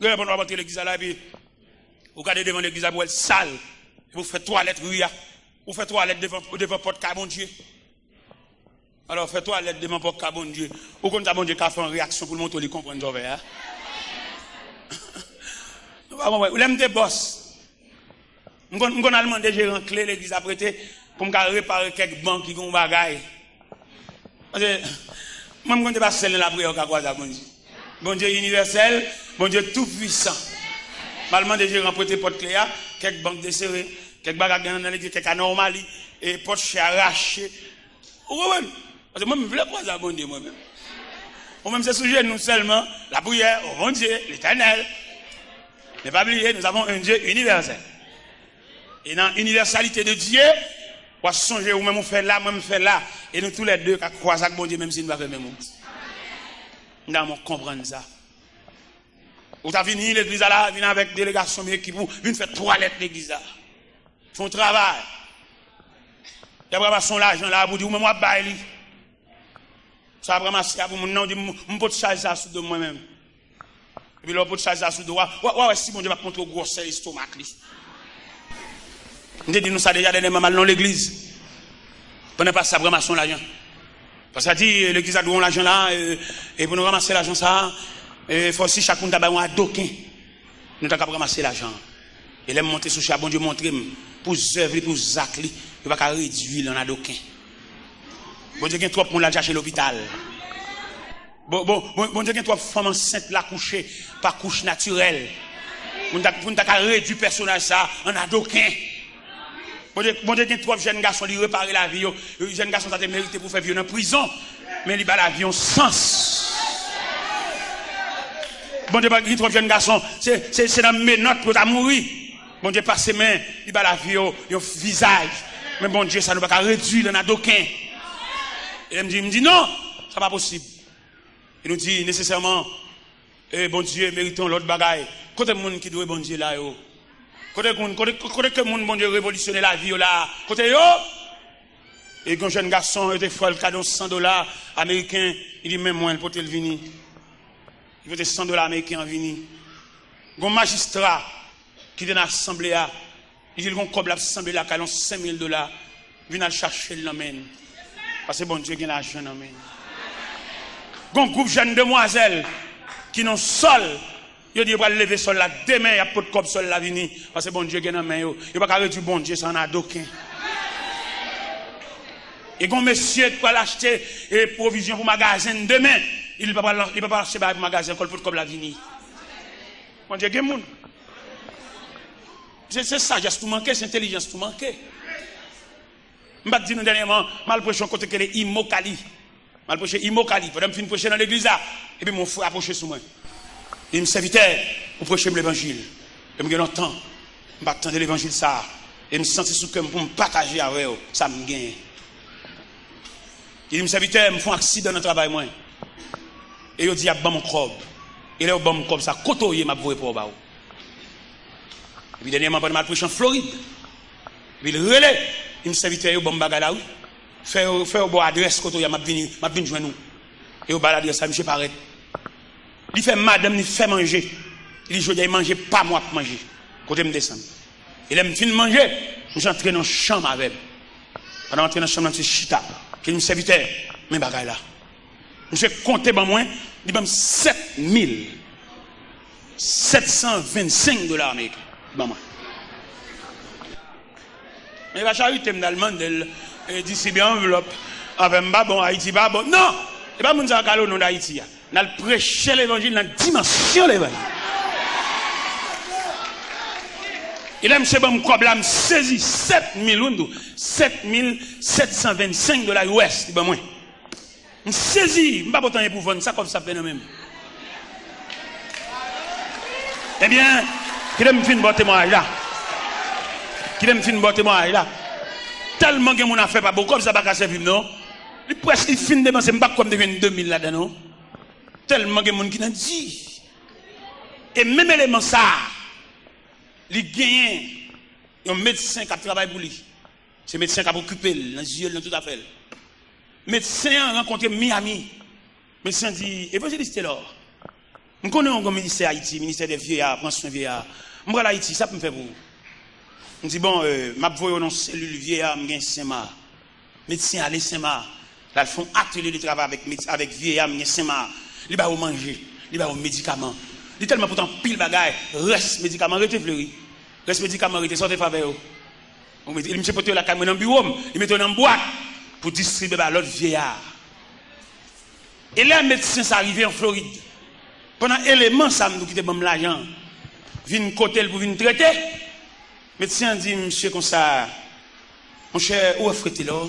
Gen lè pandan w ap antre legliz la, la, epi ou gade devan legliz la, pou w wè l sal, epi ou fè twalèt ri a, ou fè twalèt devan, devan pòt kay Bondye. Alò, fè twalèt devan pòt kay Bondye. Ou konn sa Bondye ka fè an reyaksyon pou l montre w li konprann sa w fè a? Nou pa konprann. Lè m te bòs, m konn, m konn al mande jeran kle legliz la prete pou m ka repare kèk ban ki gen yon bagay. Paske mwen, m konn se pa sèl nan lapriyè w ka kwaze ak Bondye. Bondye inivèsèl, Bondye toupwisan. M al mande jeran prete pòt kle a, kèk ban k desere, kèk bagay k gen nan legliz, kèk anòmali, e pòt chè a rache. Ou konprann? Paske mwen, m vle kwaze ak Bondye, mwen menm. Mwen menm, se sou jenou sèlman, lapriyè, o Bondye, Letènèl. Men pa bliye, nous avons un Dieu universel. E nan inivèsalite de Dye, w ap sonje ou menm ou fè la, mwen m fè la. E nou tou lè de ka kwaze ak Bondye, menm si nou pa fè menm wout. M ta renmen w konprann sa. Ou ta vini legliz la, la, vin avèk delegasyon, men ekip ou, vin fè twalèt legliz la. Fè yon travay. Y ap ranmase yon lajan la pou di ou menm w ap bay li. Sa w ap ranmase a pou moun nan, ou di, m, m pot chaj sa sou do m mwen menm. Epi lè w pot chaj sa sou do a, w a, w a wè si Bondye p ap montre w gwosè estomak li. M te di nou sa deja, dènyèman m al nan yon legliz. Pandan pastè ap ranmase yon lajan. Pastè a di, legliz la dwe yon lajan la, e, e pou nou ranmase lajan sa, e, fò si chak moun ta bay yon adoken. Nou ta kab ranmase lajan an. E lè m monte sou chè a, Bondye montre m, pou zèv li, pou zak li, yo pa ka redui l an adoken. Bondye gen twòp moun l al chache lopital. Bon, bon, bon, Bondye gen twòp fanm ansent l akouche pa kouch natirèl. Pou n ta, pou n ta ka redui pèsonaj sa a an adoken. Bondye, Bondye gen twòp jèn gason, li repare lavi yo. Jèn gason sa te merite pou fè vi yo nan prizon, men li ba lavi yon sans. Bondye gen twòp jèn gason, se, se, se nan menòt yo ta mouri. Bondye pase men, li ba lavi yo yon vizaj. Men Bondye sa nou pa ka redui l an adoken. E lè m di, m di non, sa pa posib. E nou di nesesèman, e Bondye merite yon lòt bagay. Kote moun ki dwe Bondye la yo? Kote moun, kote, kote ke moun Bondye revolisyone lavi yo la? Kote yo? E gen yon jèn gason, yo te fè l kado san dola ameriken, li di, men mwen, l pote l vini. Li pote san dola ameriken an vini. Gen yon majistra ki te nan asanble a, li di l gen yon kòb l ap sanble lakay l, yon senk mil dola, vin al chache l nan men l. Paske Bondye gen lajan nan men l. Gen yon gwoup jèn demwazèl ki nan sòl, yo di yo pral leve sòl la demen, y ap pot kòb sòl la vini, paske Bondye gen nan men yo. Yo pa ka redui Bondye sa an adoken. E gen yon mesye ki pral achte, e, pwovizyon pou magazen demen, li pa pral, li pa pral achte bagay pou magazen ankò, l pot kòb la vini. Bondye gen moun. Se, se sajès tou manke, se entèlijans tou manke. M pa t di nou dènyèman, m al preche yon kote ki rele Imokali. M al preche Imokali. Pandan m fin preche nan legliz la, epi yon frè apwoche sou mwen. Li di m, sèvitè, ou preche m levanjil. E m gen lontan, m pa t tande levanjil sa a. E m santi sou kè m pou m pataje avè w sa m genyen. Li di m, sèvitè, m fè yon aksidan nan travay mwen. E yo di y ap ban m yon kòb. E lè yo ban m kòb sa, kote w ye, m ap voye pa w ba ou. Epi dènyèman, pandan m al preche an Florid, epi l rele, li di m, sèvitè, yo ban m bagay la, wi. Fè yo, fè yo ba w adrès kote w ye a, m ap vini, m ap vin jwenn ou. E yo ba l adrès la, misye parèt. Li fè madanm li fè manje. Li di, jodi a, e manje pa m w ap manje. Kote m desann. E lè m fin manje, misye antre nan chanm avè m. Pandan m antre nan chanm nan, misye chita. Li di m, sèvitè, men bagay la. Misye konte ban mwen, li ban m sèt mil sèt san vennsenk dola ameriken. Li ban mwen. Men e pa charite m t al mande l, e, distribye anvlòp. Anfen, m pa bon, Ayiti pa bon. Non! E pa moun sa yo k al o non d Ayiti a. N al preche levanjil nan dimansyon levanjil. E lè misye ban m kòb la, m sezi. Sèt mil, wi, m di w, sèt mil sèt san vennsenk dola U S li ban mwen. M sezi, m pa pot anyen pou vann, sa kòb sa ap fè nan men m? Ebyen, kite m fin ba w temwayaj la. Kite m fin ba w temwayaj la. Tèlman gen moun afè pa bon, kòb sa pa ka sèvi m non. Li prèske, li fin depanse, m pa kwè m te jwenn de mil ladan non. Tèlman gen moun ki nan di. E menm eleman sa a, li genyen yon medsen k ap travay pou li. Se medsen k ap okipe l nan zye l, nan tout afè l. Medsen an rankontre m Miami. Medsen an di, Evanjelis Telor, m konnen w gen ministè Ayiti, ministè dè vyeya, pran swen vyeya. M pral Ayiti, sa pou m fè pou ou? M di, bon, e, m ap voye w nan selil vyeya m gen Senma. Medsen ale Senma. L al fè yon atelye de travay avèk med-, avèk vyeya m gen Senma. Li ba yo manje. Li ba yo medikaman. Li tèlman pote anpil bagay. Rès medikaman rete, Fleri. Rès medikaman rete, sa w te fè avè yo? Ou mete, misye pote yo lakay mwen nan biwo m, li mete yo nan bwat pou distribye ba lòt vyeya. E lè medsen sa rive an Florid, pandan eleman sa m di w ki te ban m lajan an vin kote l pou vin trete, medsen an di misye konsa, monchè, ou wè frè Telor,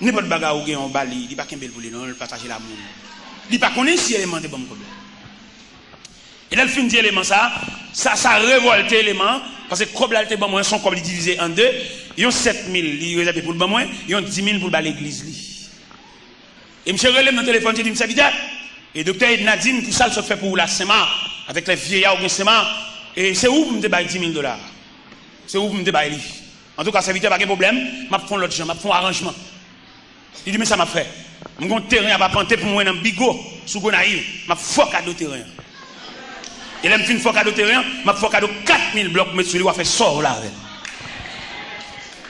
nenpòt bagay ou gen an w ba li, li pa kenbe l pou li non, l pataje l a moun. Li pa konnen si eleman te ban m kòb la. E lè l fin di eleman sa, sa, sa revòlte eleman an, paske kòb la l te ban mwen, se yon kòb li divize an de, yon sèt mil li rezève pou l ban mwen, yon di mil pou l ba legliz li. E misye rele m nan telefòn, misye di m, sèvitè, e doktè Edna di m pou sa l sot fè pou ou la Senma, avèk lè vyeya ou gen Senma, e se ou pou m te bay di mil dola. Se ou pou m te bay li. Antouka, sèvitè, pa gen pwoblèm, m ap fè yon lòt jan, m ap fè yon aranjman. Li di, men sa m ap fè. M gen yon teren ap apante pou mwen nan Bigo, sou Gonayiv. M ap fè w kado teren an. E lè m fin fè w kado teren an, m ap fè w kado kat mil blòk pou w met sou li, w a fè sa w vle avè l.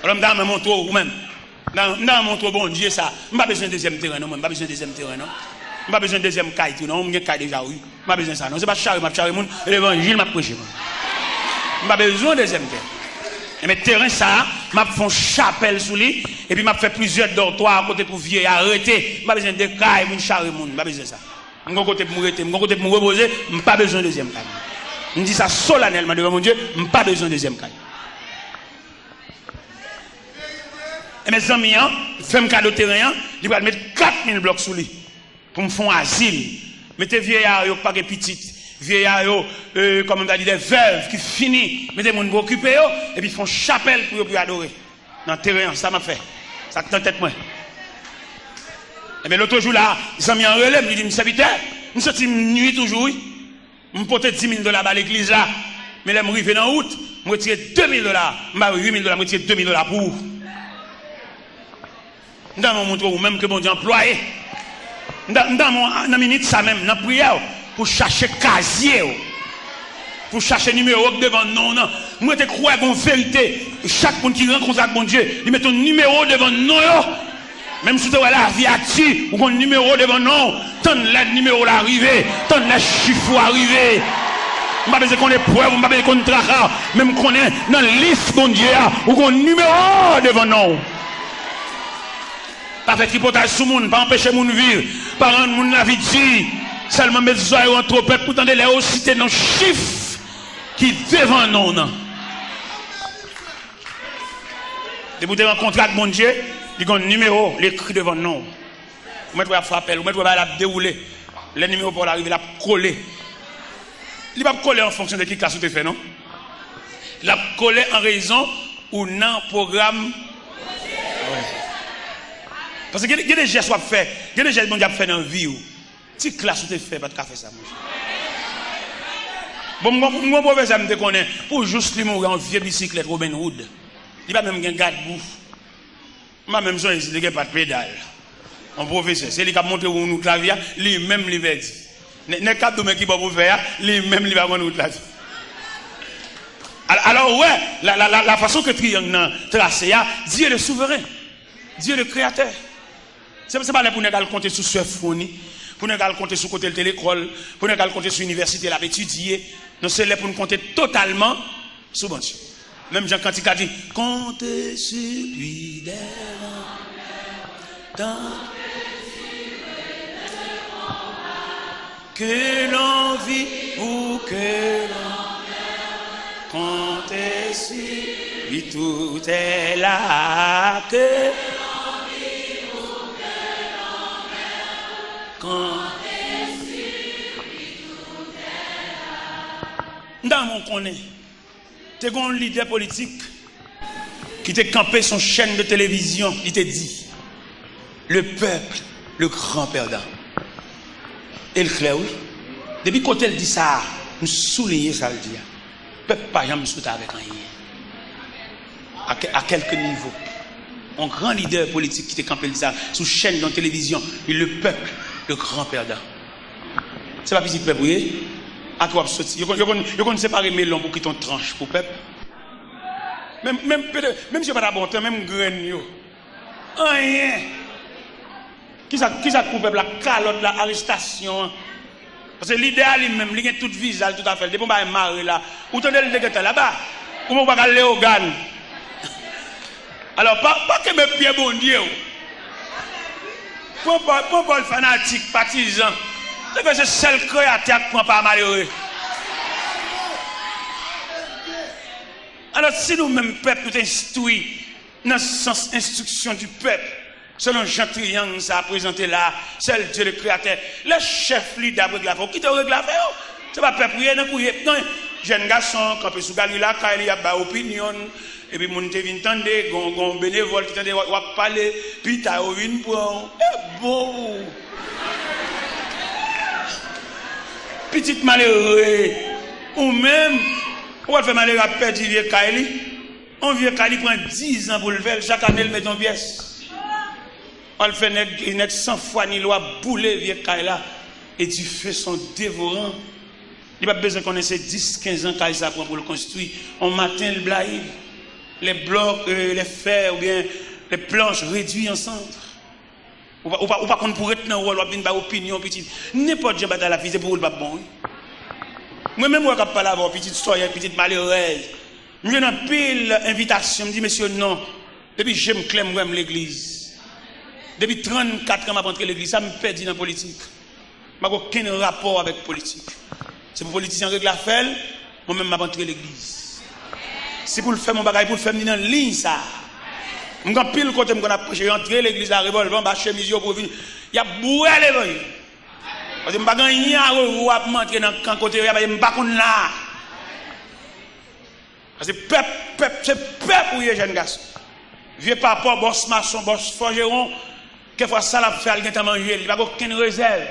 Alò, m ta renmen montre w, ou menm. M ta, m ta renmen montre w Bondye sa. M pa bezwen dezyèm teren, non, mwen. M pa bezwen dezyèm teren, non. M pa bezwen dezyèm kay tou, non. M gen kay deja, wi. M pa bezwen sa, non. Se pa chare m ap chare moun, e levanjil m ap preche, mwen. M pa bezwen dezyèm tè. Enben, teren sa a, M ap fè yon chapèl sou li, epi m ap fè plizyè dòtwa kote pou vye a rete. M pa bezwen de kay pou m chare moun, m pa bezwen sa. M gon kote pou m rete, m gon kote pou m repoze, m pa bezwen dezyèm kay. M di sa solanèlman devan Bondye, m pa bezwen dezyèm kay. Ebyen, zanmi an fè m kado teren an, li pral met kat mil blòk sou li pou m fè yon azil. Mete vye a yo k pa gen pitit, vye a yo, euh, kòman m ta di, de vèv ki fini, mete moun pou okipe yo, epi fè yon chapèl pou yo pou yo adore. Nan teren an, sa m ap fè. Sa k nan tèt mwen. Ebyen, lòt jou la, zanmi an rele m, li di m, "Sèvitè, m santi m nwi toujou, wi. M pote dis mil dola ba legliz la, men lè m rive nan wout, m retire de mil dola, m ba yo uit mil dola, m retire de mil dola pou ou." M ta renmen montre ou menm ke Bondye anplwaye. M ta, m ta renmen nan minit sa menm, nan priyè w, pou chache kazye w, pou chache nimewo k devan non w nan. Mwen te kwè gon verite, chak moun ki rankontre ak Bondye, li mete yon nimewo devan non yo. Menm si w te wè lavi a di, ou gon nimewo devan non w. Tann lè nimewo la rive, tann lè chif ou a rive. M pa bezwen konn eprèv, m pa bezwen konn traka, men m konnen nan lis Bondye a, ou gon nimewo devan non w. Pa fè tripotay sou moun, pa anpeche moun viv, pa rann moun lavi di. Sèlman met zòrèy ou an twopèt pou tande lè yo site nan chif ki devan non w nan. Depi w te rankontre ak Bondye, li gon nimewo, li ekri devan non w. Ou mèt wè ap fè apèl, ou mèt wè bagay la ap dewoule. Lè nimewo pa w la rive, l ap kole. Li p ap kole an fonksyon de ki klas ou te fè, non. L ap kole an rezon ou nan pwogram. Paske gen, gen de jès w ap fè, gen de jès Bondye ap fè nan vi w. Ti klas ou te fè pa t ka fè sa, monchè. Bon, m gon, m gon pwofesè m te konnen, pou jous li mouri yon vye bisiklèt Robin Hood. Li pa menm gen gadbou. M pa menm sonje si li gen pat pedal. Yon pwofesè, se li k ap montre w wout lavi a, li menm li pèdi. Nè-, nèg k ap di w men ki bò pou fè a, li menm li pa konn wout lavi. Al-, alò, ou wè, la, la, la, la façon que triangle nan trase a, Dieu le souverain, Dieu le créateur. Se, se pa lè pou nèg al konte sou sè Fwoni, pou nèg al konte sou kote l te lekòl, pou nèg al konte sou inivèsite l ap etidye. Non, se lè pou n konte totalman sou Bondye. Menm jan kantik la di, comptez sur lui dès lendemains, tant que l'on vit ou que l'on meurt, comptez sur lui, tout est là, que l'on vive ou que l'on meurt, comptez sur lui, tout est là. M ta renmen w konnen. Te gen yon lidè politik ki te kanpe sou yon chèn de televizyon, li te di, "Le peuple, le grand perdant." E l klè, wi. Depi kote l di sa a, m souliye sa l di a. Pèp pa janm sot avèk anyen. A kè-, a kèlke nivo. Yon gran lidè politik ki te kanpe l di sa sou chèn yon televizyon, li, "Le peuple, le grand perdant." Se pa pitit pèp ou ye? A ki w ap soti? Yo konn, yo konn, yo konn separe melon pou kite yon tranch pou pèp. Menm, menm, menm si yo pa ta bon tan, menm grenn yo. Anyen. Kisa, kisa k pou pèp la? Kalòt la, arestasyon an. Paske lidè a li menm, li gen tout viza l, tout afè l. Depi yon bagay mare la, ou tande l te gentan laba. Ou menm ou pa ka al Leyogàn. Alò, pa, pa kenbe pye Bondye w. Pran pòz, pran pòz fanatik, patizan. Se ke se sèl Kreyatè a k pran pa malere. Alò, si nou menm pèp, nou te enstwi nan sans instruction du peuple, selon jan triyang sa a prezante la, sèl Dye le Kreyatè, lè chèf lidè ap regle afè w, kite yo regle afè yo. Se pa pèp ou ye nan kou ye. Non, jèn gason kanpe sou galri lakay li, ap bay opinyon l, epi moun te vin tande, gon, gon benevòl ki tande w ap pale, pita yo vin pran w. E bon pou ou. Pitit malere, ou menm, ou pral fè malere ap pèdi vye kay li. Yon vye kay li pran dizan pou l fè l, chak ane l met yon pyès. Al fè nèg, nèg san fwa ni lwa boule vye kay la, e dife son devoran. Li p ap bezwen konnen se dis, kenz an kay sa pran pou l konstwi. On maten l blayi. Les blocs, euh, les fers oubyen les planches réduits en cendres. Ou pa, ou pa, ou pa konn pou ret nan wòl, w ap vin bay opinyon, pitit. Nenpòt jan batay la fini, se pou ou l p ap bon, wi. Mwen menm wè k ap pale avè w, pitit sòyè, pitit malerèz. M jwenn anpil envitasyon, m di, "Mesye, non. Depi je m klè, m wè m legliz. Depi trannkat an m ap antre legliz. Sa m pèdi nan politik? M pa gen okenn rapò avèk politik. Se pou politisyen an regle afè l, mwen menm m ap antre legliz. Si pou l fè m yon bagay, pou l fè m ni nan liy sa a." M gen anpil kote m konn ap preche, yo antre legliz la, revòlvè anba chemiz yo pou vin, y ap bwè levanjil. Paske m pa gen anyen a revwa pou m antre nan kan kote yo ye a, paske m pa konn la. Paske pèp, pèp, se pèp ou ye, jèn gason. Vye papa w, bòs mason, bòs fòjewon, kèfwa sa l ap fè a, l gentan manje l, li pa gen okenn rezèv.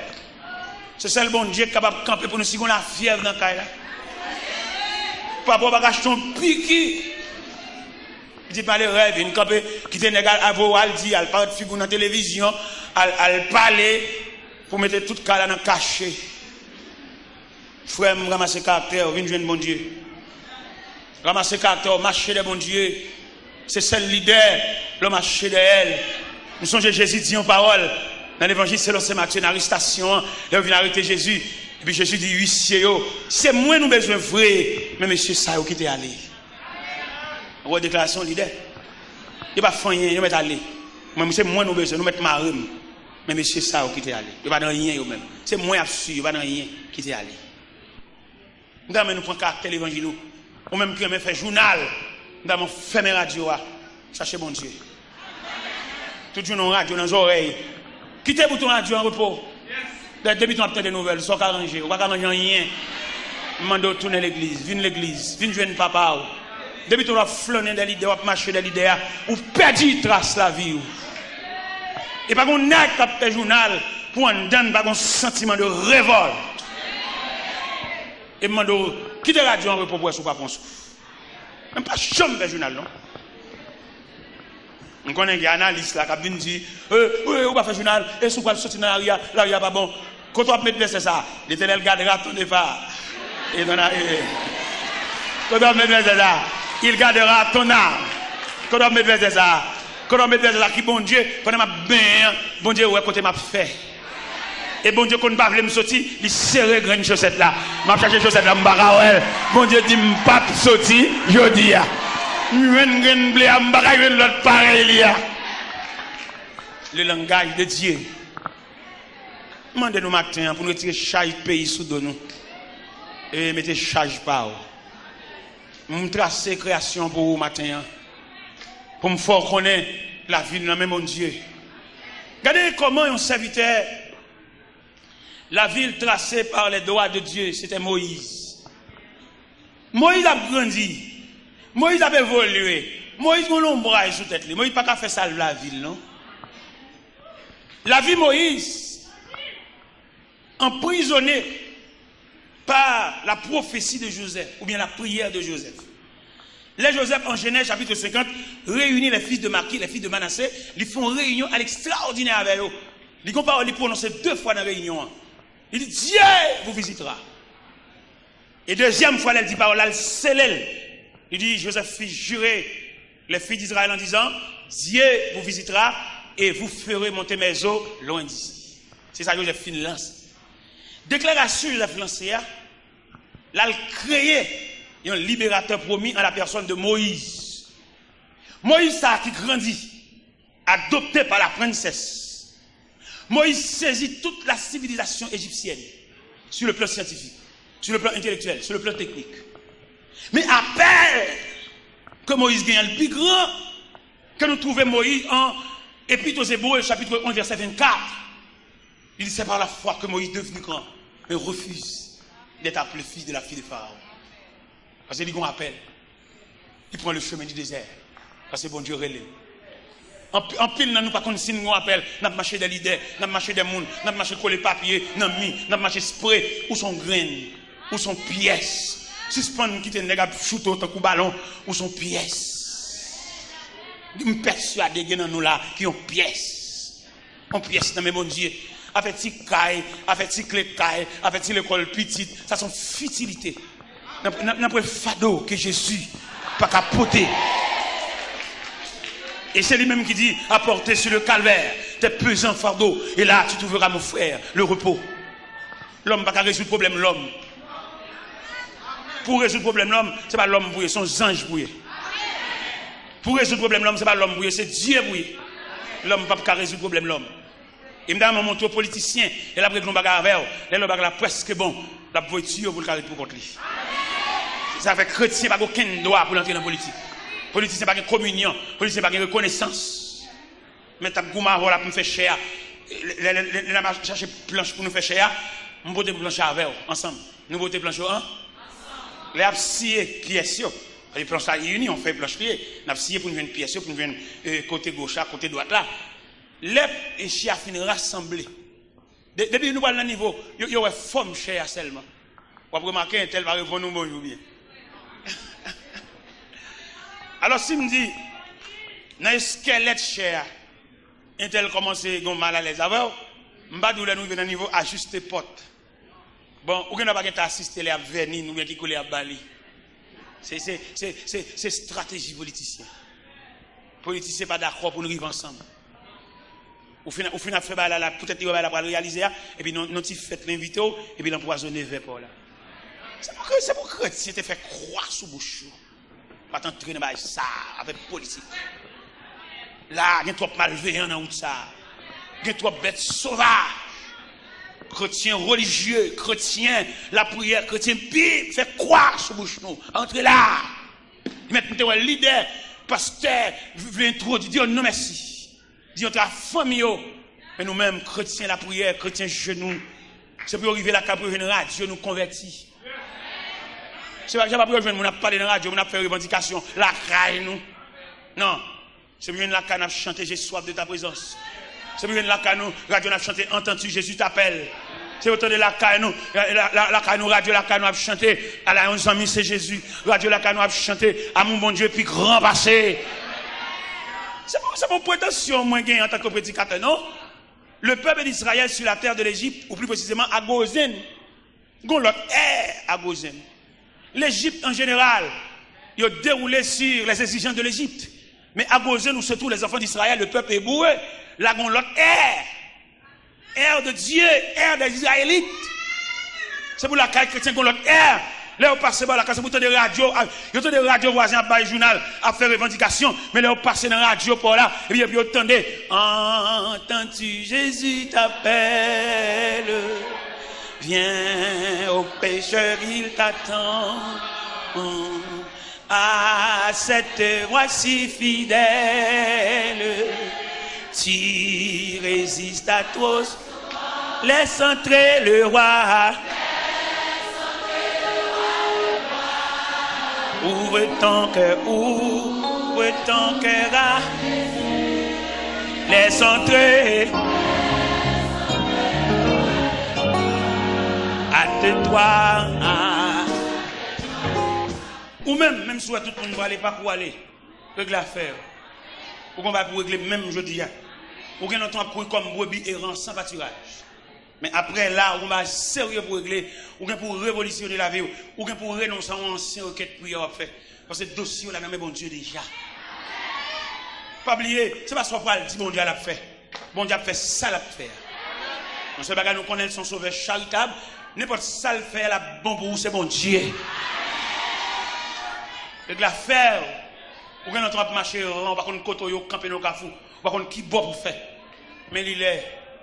Se sèl Bondye ki kapab kanpe pou nou si gen lafyèv nan kay la. Papa w pa ka achte yon piki. Pitit malere vin kanpe, kite nèg al, al voye w al di, al parèt figi w nan televizyon, al, al pale pou mete tout kay la nan kache. Frè m, ranmase karaktè w, vin jwenn Bondye. Ranmase karaktè w, mache dèyè Bondye. Se sèl lidè lè w mache dèyè l. M sonje Jezi di yon pawòl nan Levanjil selon Sen Matye, nan arestasyon an, lè yo vin arete Jezi. Epi Jezi di uisye yo, "Se mwen nou bezwen vre, men mesye sa yo kite ale." Ou wè deklarasyon lidè. Yo pa fè anyen, yo mèt ale. Mwen, se mwen nou bezwen, nou mèt mare m. Men mesye sa yo kite ale. Yo pa nan anyen yo menm. Se mwen y ap swiv, yo pa nan anyen, kite ale. M ta renmen nou pran karaktè levanjil ou. Ou menm ki renmen fè jounal, m ta renmen w fèmen radyo a. Chache Bondye. Tout jounen yon radyo nan zòrèy. Kite bouton radyo an repo. Dayè, depi tan w ap tande nouvèl, sa w ka ranje? Ou pa ka ranje anyen. M mande w tounen legliz, vin legliz, vin jwenn papa w. Depi tan w ap flannen dèyè lidè, w ap mache dèyè lidè a, ou pèdi tras lavi w. E pa gen yon nèg k ap fè jounal pou anndan n pa gen yon santiman de revòlt. E m mande w, kite radyo an repo pou wè si w pa pran souf. M pa janm fè jounal, non. M konnen gen analis la k ap vin di, "E, e, ou pa fè jounal, e si w pral soti nan lari a, lari a pa bon." Kote w ap met vèsè sa a? L'Éternel gardera ton départ et ton arrivée. Kote w ap met vèsè sa a? Il gardera ton âme. Kote w ap met vèsè sa a? Kote w ap met vèsè sa a? Ki Bondye, pandan m ap benyen an, Bondye wè kote m ap fè. E Bondye konn pa vle m soti, li sere grenn chosèt la. M ap chache chosèt la, m pa ka wè l. Bondye di m p ap soti jodi a. M jwenn grenn ble a, m pa ka jwenn lòt parèy li a. Le langage de Dieu. M mande nou maten an pou nou retire chaj peyi sou do nou. E mete chaj pa w. M trase kreyasyon pou ou maten an. Pou m fè w konnen lavi n nan men Bondye. Gade kòman yon sèvitè, la vie tracée par les doigts de Dieu, c'était Moïse. Moyiz ap grandi. Moyiz ap evolye. Moyiz gen lonbraj sou tèt li. Moyiz pa ka fè sa l vle avil, non. Lavi Moyiz anprizone pa la pwofesi de Jozèf, oubyen la priyè de Jozèf. Lè Jozèf, an Jenèz chapit senkant, reyini les fils de Makir, les fils de Manassé, li fè yon reyinyon al ekstraòdinè avè yo. Li gen yon pawòl li pwononse de fwa nan reyinyon an. Li di, Dieu vous visitera. E dezyèm fwa, lè l di pawòl la, l sele l. Li di, Joseph fit jurer les fils d'Israël en disant, Dieu vous visitera et vous ferez monter mes os loin d'ici. Se sa Joseph fin lanse. Deklarasyon Joseph lanse a, l al kreye yon liberatè pwomi an la pèsòn de Moyiz. Moyiz sa a ki grandi, adopté par la princesse. Moïse saisit toute la civilisation égyptienne sur le plan scientifique, sur le plan intellectuel, sur le plan technique. Men apèl ke Moyiz genyen an pi gran, ke nou twouve Moyiz an Epître aux Hébreux, chapitre onze, verset vingt-quatre. Il dit, c'est par la foi que Moïse devenu grand, mais refuse d'être appelé fils de la fille de Pharaon. Paske li gen yon apèl. Li pran le chemin du désert. Paske Bondye rele l. Anp-, anpil nan nou pa konn si n gen yon apèl. N ap mache dèyè lidè, n ap mache dèyè moun, n ap mache kole papye nan mi, n ap mache espre. Ou se yon grenn, ou se yon pyès. Sispann kite nèg ap choute w tankou balon. Ou se yon pyès. M pèswade gen nan nou la ki yon pyès. Yon pyès nan men Bondye. Afè ti kay, afè ti kle kay, afè ti lekòl pitit, sa se yon fitilite. Nan, nan, nan pwen fado ke Jezi pa ka pote. E se li menm ki di, apportez sur le calvaire tes pesants fardeaux, et là tu trouveras, mon frère, le repos. Lòm pa ka rezoud pwoblèm lòm. Pou rezoud pwoblèm lòm, se pa lòm pou ye, se yon zanj pou ye. Pou rezoud pwoblèm lòm, se pa lòm pou ye, se Dye pou ye. Lòm p ap ka rezoud pwoblèm lòm. E m ta renmen montre w politisyen, lè l ap regle yon bagay avè w, lè lòt bagay la prèske bon, l ap voye tiyo pou l ka ret pou kont li. Sa fè kretyen pa gen okenn dwa pou l antre nan politik. Politisyen pa gen kominyon, politisyen pa gen rekonesans. Men t ap goumen avè w la pou m fè chè a. Lè, lè, lè, lè n ap chache planch pou nou fè chè a, m pote planch la avè w, ansanm. Nou pote planch yo an. Lè y ap siye pyès yo, paske planch la ini, yon fèy planch li ye. N ap siye pou n jwenn pyès yo, pou n jwenn, eh, kote goch la, kote dwat la. Lè chè a fin rasanble, de-, depi nou pral nan nivo, yo, yo wè fòm chè a sèlman. W ap remake entèl pa reponn ou bonjou byen. Alò, si m di, nan eskèlèt chè a, entèl kòmanse gen malalèz avè w, m pa di w lè nou rive nan nivo ajiste pòt. Bon, ou gendwa pa gentan asiste lè y ap vèni n oubyen ki koulè y ap ba li. Se, se, se, se, se estrateji politisyen. Politisyen pa dakò pou n rive ansanm. Ou fin, ou fin ap fè bagay la, la, poutèt li wè bagay la pral reyalize a, epi nan, nan ti fèt l envite w, epi l anpwazonnen vè pa w la. Se pou kre-, se pou kretyen te fè kwa sou bouch yo. Pa t antre nan bagay sa a, afè politik. La, gen twòp malveyan nan wout sa a. Gen twòp bèt sovaj. Kretyen relijye, kretyen lapriyè, kretyen Bib, fè kwa sou bouch nou. Antre la. Mèt m te wè lidè, pastè, vle entwodui, di yo non mèsi. Di yo antre a fanmi yo. Men nou menm, kretyen lapriyè, kretyen jenou, se pou yo rive lakay pou yo jwenn radyo nou konvèti. Se pa, se pa pou yo jwenn moun ap pale nan radyo, moun ap fè revandikasyon lakay nou. Non. Se pou jwenn lakay n ap chante J'ai soif de ta présence. Se pou jwenn lakay nou, radyo n ap chante Entends-tu Jésus t'appelle. Se pou tande lakay nou, la, la, la, lakay nou, radyo lakay nou ap chante Ala yon zanmi se Jezi. Radyo lakay nou ap chante Amour Bondye pi gran pase. Se pa, se pa yon pretansyon mwen genyen antanke predikatè, non. Le peuple d'Israël sur la terre de l'Égypte, ou plus précisément à Gozen. Gon lòt è a Gozen. Lejip, an jeneral, yo dewoule sur les exigences de l'Égypte. Men a Gozen, où se trouvent les enfants d'Israël, le peuple hébreu, la gon lòt è. È de Dieu, è des Israélites. Se pou lakay kretyen gon lòt è. Lè yo pase ba w lakay, se pou tande radyo, a, yo tande radyo vwazen ap bay jounal, ap fè revandikasyon. Men lè yo pase nan radyo pa w la, epi, epi yo tande, Entends-tu Jésus t'appelle. Viens, ô pécheur, il t'attend. À cette voix si fidèle, tu résistes à trop. Laisse entrer le roi. Ouvre ton cœur, ouvre ton cœur à. Laisse entrer à tes doigts. Ou menm, menm si w wè tout moun prale, pa kou ale. Regle afè w. Ou gon bagay pou regle menm jodi a. Ou gen lontan w ap kouri kòm brebi eran san patiraj. Men apre la, ou gon bagay serye pou regle. Ou gen pou revolisyone lavi w. Ou gen pou renonse a yon ansyen rekèt priyè w ap fè. Paske dosye w la nan men Bondye deja. Pa bliye, se pa sa w pral di Bondye a l ap fè. Bondye ap fè sa l ap fè a. Yon sèl bagay nou konnen, l se yon sovè charitab. Nenpòt sa l fè a, l ap bon pou ou, se Bondye. Regle afè w. Ou gen lontan w ap mache eran, ou pa konn kote w ye, w kanpe nan yon kafou, ou pa konn ki bò pou w fè. Men li lè,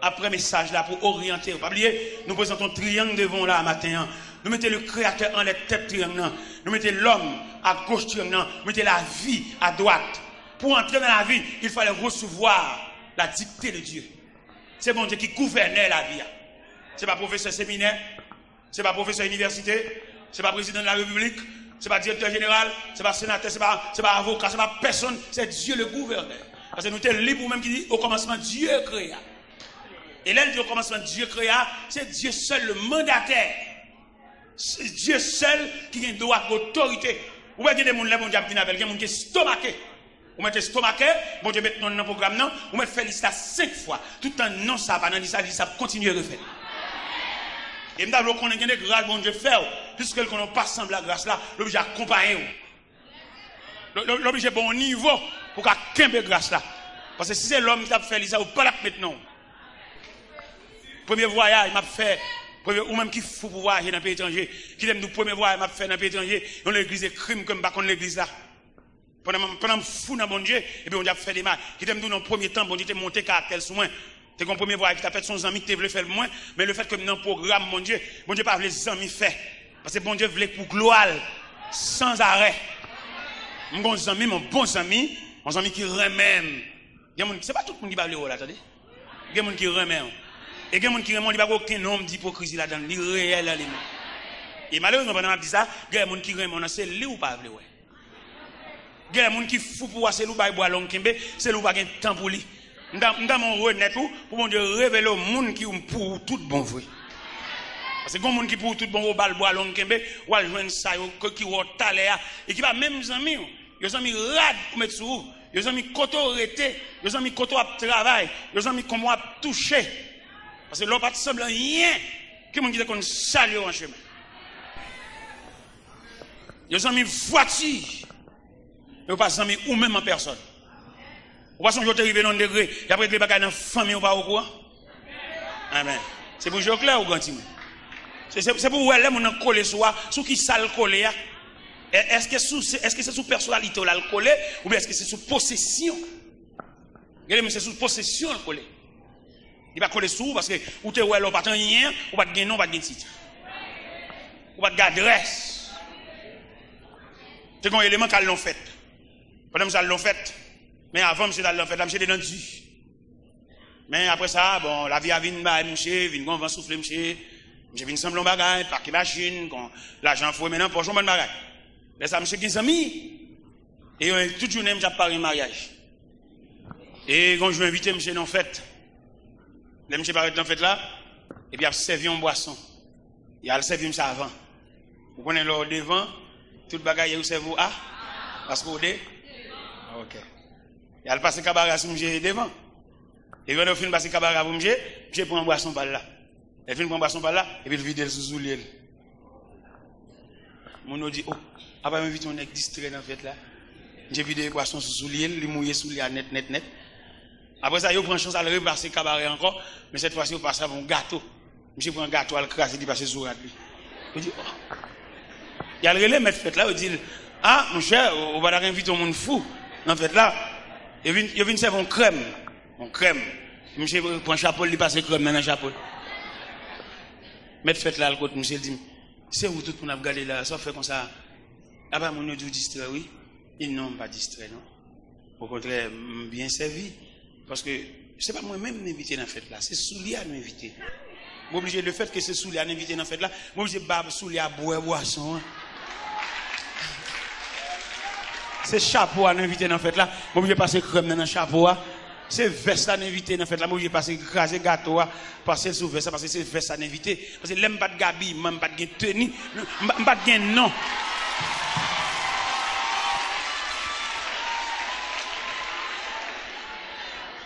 apre mesaj la, pou oryante w. Pa bliye, nou prezante yon triyang devan w la maten an. Nou mete le Créateur anlè tèt triyang nan. Nou mete lòm agoch triyang nan. Nou mete lavi adwat. Pou antre nan lavi, il fallait recevoir la dictée de Dieu. Se Bondye ki gouvènè lavi a. Se pa pwofesè seminè, se pa pwofesè inivèsite, se pa prezidan de la repiblik, se pa direktè jeneral, se pa senatè, se pa, se pa avoka, se pa pèsonn, c'est Dieu le gouverneur. Paske nou te li pou menm ki di, au commencement, Dieu créa. E lè l di, au commencement, Dieu créa, se Dye sèl le mandatè. Se Dye sèl ki gen dwa, ki gen otorite. Ou wè gen de moun lè Bondye ap vin avè l, gen moun ki estomake. Ou mèt estomake, Bondye met non l nan pwogram nan, ou mèt fè lis la senk fwa. Toutan non sa a pa nan lis la, lis la ap kontinye refèt. E m ta vle w konnen gen de gras Bondye fè w, piske l konnen w pa sanble ak gras la, l oblije akonpaye w. L, l, l oblije ba w nivo pou w ka kenbe gras la. Paske si se lòm ki t ap fè lis la, ou pa t ap met non w. Premye vwayaj m ap fè Premye, ou menm ki fou pou vwayaje nan peyi etranje, kite m di w premye vwayaj m ap fè nan peyi etranje, yon legliz ekri m ke m pa konn legliz la. Pandan m, pandan m fou nan Bondye, epi Bondye ap fè demach. Kite m di w nan premye tan, Bondye te monte karaktè l sou mwen. Te gen yon premye vwayaj ki t ap fèt, se yon zanmi ki te vle fè l pou mwen, men lefètke m nan pwogram Bondye, Bondye pa vle zanmi fè. Paske Bondye vle pou glwa l, sanzarè. M gen yon zanmi, yon bon zanmi, yon zanmi ki renmen m. Gen moun, se pa tout moun ki pa vle wè w la, tande. Gen moun ki renmen w. E gen moun ki renmen w, li pa gen okenn onm d'ipokrizi ladan l, li reyèl nan li menm. E malerezman, pandan m ap di sa, gen moun ki renmen w nan, se li w pa vle wè. Gen moun ki fou pou w, se li w bay bwa long kenbe, se li w pa gen tan pou li. M ta, m ta renmen w renèt ou, pou Bondye revele w moun ki pou ou tout bon vre. Paske gen moun ki pou ou tout bon vre, ou ba l bwa long kenbe, w al jwenn sa yo, ki wè w talè a, e ki pa menm zanmi w. Yo zanmi rad ou met sou ou. Yo zanmi kote w rete. Yo zanmi kote w ap travay. Yo zanmi kòman w ap touche. Paske lè w pa t sanble anyen, ki moun ki te konn salye w an chemen? Yo zanmi vwati. Yo pa zanmi ou menm an pèsòn. Ou pa sonje w te rive nan yon degre, y ap regle bagay nan fanmi w pa okouran? Amen. Se pou je w klè ou gran timoun. Se, se, se pou w wè lè moun nan kole sou a, sou ki sa l kole a. E, èske sou, se, èske se sou pèsonalite w la l kole, oubyen èske se sou posesyon? Gen de moun se sou posesyon l kole. Li pa kole sou ou paske ou te wè lè w pa t anyen, ou pa t gen non, ou pa t gen tit. Ou pa t gen adrès. Te gen yon eleman k al nan fèt. Pandan misye al nan fèt, men avan misye t al nan fèt la, misye te nan di. Men apre sa, bon, lavi a vin bay misye, vin gon van soufle misye, misye vin sanble yon bagay, pake machin, gon lajan foure men nan pòch, yon bann bagay. Lè sa, misye gen zanmi. E yo, tout jounen, misye ap pare maryaj. E gon jou envite misye nan fèt. Lè misye parèt nan fèt la, epi ap sèvi yon bwason. Y al sèvi misye avan. Ou konnen lè w devan, tout bagay yo sèvi w a, paske w de. Ok. Y al pase kabare a sou misye devan. Epi lè yo fin pase kabare a pou misye, misye pran bwason pa l la. Lè l fin pran bwason pa l la, epi l vide l sou soulye l. Moun yo di, o, apa yo envite yon nèg distrè nan fèt la? Misye vide bwason sou soulye l, li mouye soulye a nèt, nèt, nèt. Apre sa, yo pran chans al repase kabare ankò, men sèt fwa si yo pase avè yon gato. Misye pran gato a, l kraze, li pase sou rad li. Yo di, o. Y al rele mèt fèt la, yo di l, a, monchè, ou, ou pa ta ka envite yon moun fou nan fèt la. Yo vin, yo vin sèvi yon krèm. Yon krèm. Misye pran chapo l, li pase krèm nan nan chapo l. Mèt fèt la al kot misye, l di, se ou tout moun ap gade la, sa w fè konsa? Apa moun yo di w distrè, wi. Li di, non, m pa distrè, non. Okontrè, m byen sèvi. Paske se pa mwen menm m envite nan fèt la, se soulye a nou envite. M oblije, lefètke se soulye a nou envite nan fèt la, m oblije ba soulye a bwè bwason an. Se chapo a nou envite nan fèt la, m oblije pase krèm nan nan chapo a. Se vès la nou envite nan fèt la, m oblije pase kraze gato a, pase l sou vès la, paske se vès la nou envite. Paske lè m pa t gen abiman, m pa t gen teni, m pa, m pa t gen non.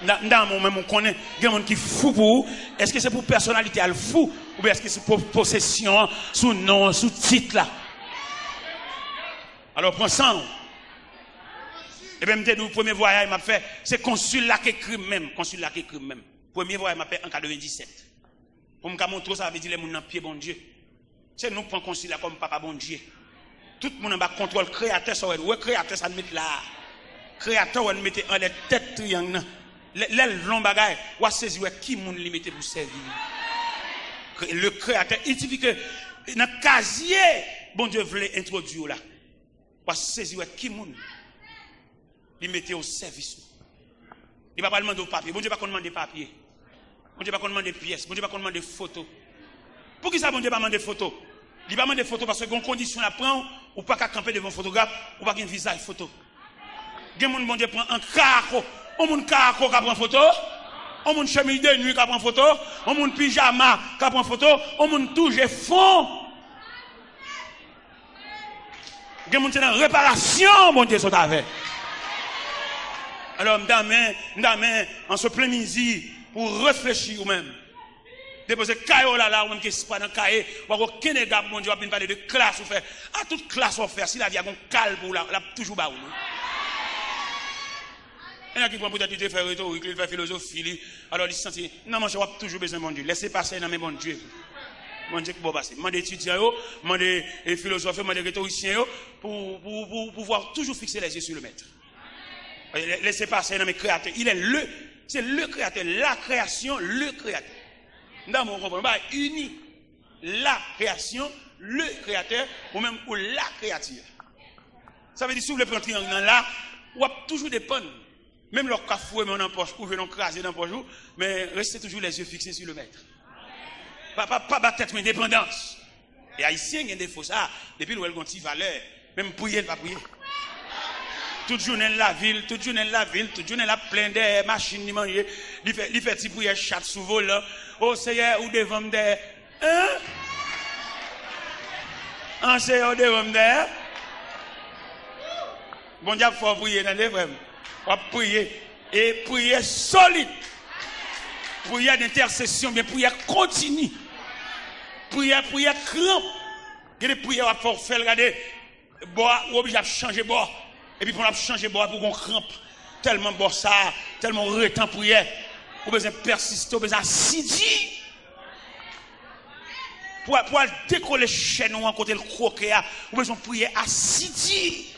M ta, m ta renmen w menm ou konnen, gen moun ki fou pou ou. Èske se pou pèsonalite a l fou, oubyen èske se pou posesyon an, sou non an, sou tit la? Alò, pran san w. Ebyen, m te di w, premye vwayaj m ap fè, se konsil la k ekri m menm. Konsil la k ekri m menm. Premye vwayaj m ap fè an katrevenndisèt. Pou m ka montre w sa vle di lè moun nan pye Bondye. Se nou k pran konsil la kòm papa Bondye. Tout moun anba kontwòl Kreyatè sa w wè, wè Kreyatè sa n met la a. Kreyatè wè n mete anlè tèt triyang nan. Lè, lè l vle yon bagay, w a sezi wè ki moun li mete pou sèvi li. Kre-, le Kreyatè, il sifi ke nan kazye Bondye vle entwodui w la. W a sezi wè ki moun li mete o sèvis ou. Li pa pral mande w papye. Bondye pa konn mande papye. Bondye pa konn mande pyès. Bondye pa konn mande foto. Poukisa Bondye pa mande foto? Li pa mande foto paske gen yon kondisyon l ap pran w, ou pa ka kanpe devan yon fotograf, ou pa gen vizaj foto. Gen moun Bondye pran an karako. Yon moun karako ka pran foto? Yon moun chemiz de nwi ka pran foto? Yon moun pijama ka pran foto? Yon moun tou je fon? Gen moun se nan reparasyon Bondye sot avè. Alò, m ta renmen, m ta renmen, an se plen mizi, pou w reflechi ou menm. Depoze kaye w la, la, ou menm ki espwa nan kaye, ou pa gen okenn ega pou Bondye, w ap vin pale de klas ou fè. A tout klas w ap fè, si lavi a gon kal pou ou la, l ap toujou ba ou li. Gen nèg ki pran poutèt li te fè retorik li, li fè filozofi li, alò li santi, non, monchè, w ap toujou bezwen Bondye. Lèse pase nan men Bondye. Mande ki bò pase. Mande etidyan yo, mande, e, filozòf yo, mande retorisyen yo, pou, pou, pou, pou pouvwa toujou fikse les yeux sur le Maître. Lè, lè se pase nan men Kreyatè. Il est le, c'est le Créateur, la création, le Créateur. M ta mwen konprann, ba ini la création, le Créateur, ou menm ou la créature. Sa vle di, si w vle pran triyang nan la, w ap toujou depann. Menm lè w ka foure men w nan pòch, ou jwenn yon kraze nan pòch ou, men reste toujours les yeux fixés sur le Maître. Pa, pa, pa ba tèt ou endepandans. E Ayisyen gen defo sa, depi l wè l gon ti valè, menm priye, l pa priye. Tout jounen l lavil, tout jounen l lavil, tout jounen l ap plen dèyè machin li manje, li fè, li fè ti priyè chat sou volan. O Seyè, ou devan m dèyè. Hein? An Seyè, ou devan m dèyè. Bondye ap fè w priye, tande, frè m. W ap priye. E priye solid. Priyè dentèsesyon, byen priyè kontini. Priyè, priyè kranp. Gen de priyè w ap fè, w fè l, gade, bò a, ou oblije ap chanje bò. Epi pandan w ap chanje bò a, pou gon kranp. Tèlman bò sa, tèlman w rete an priyè. Ou bezwen pèsiste, ou bezwen asidi. Pou, pou al dekole chèn ou an kote l kwoke a, ou bezwen priye asidi.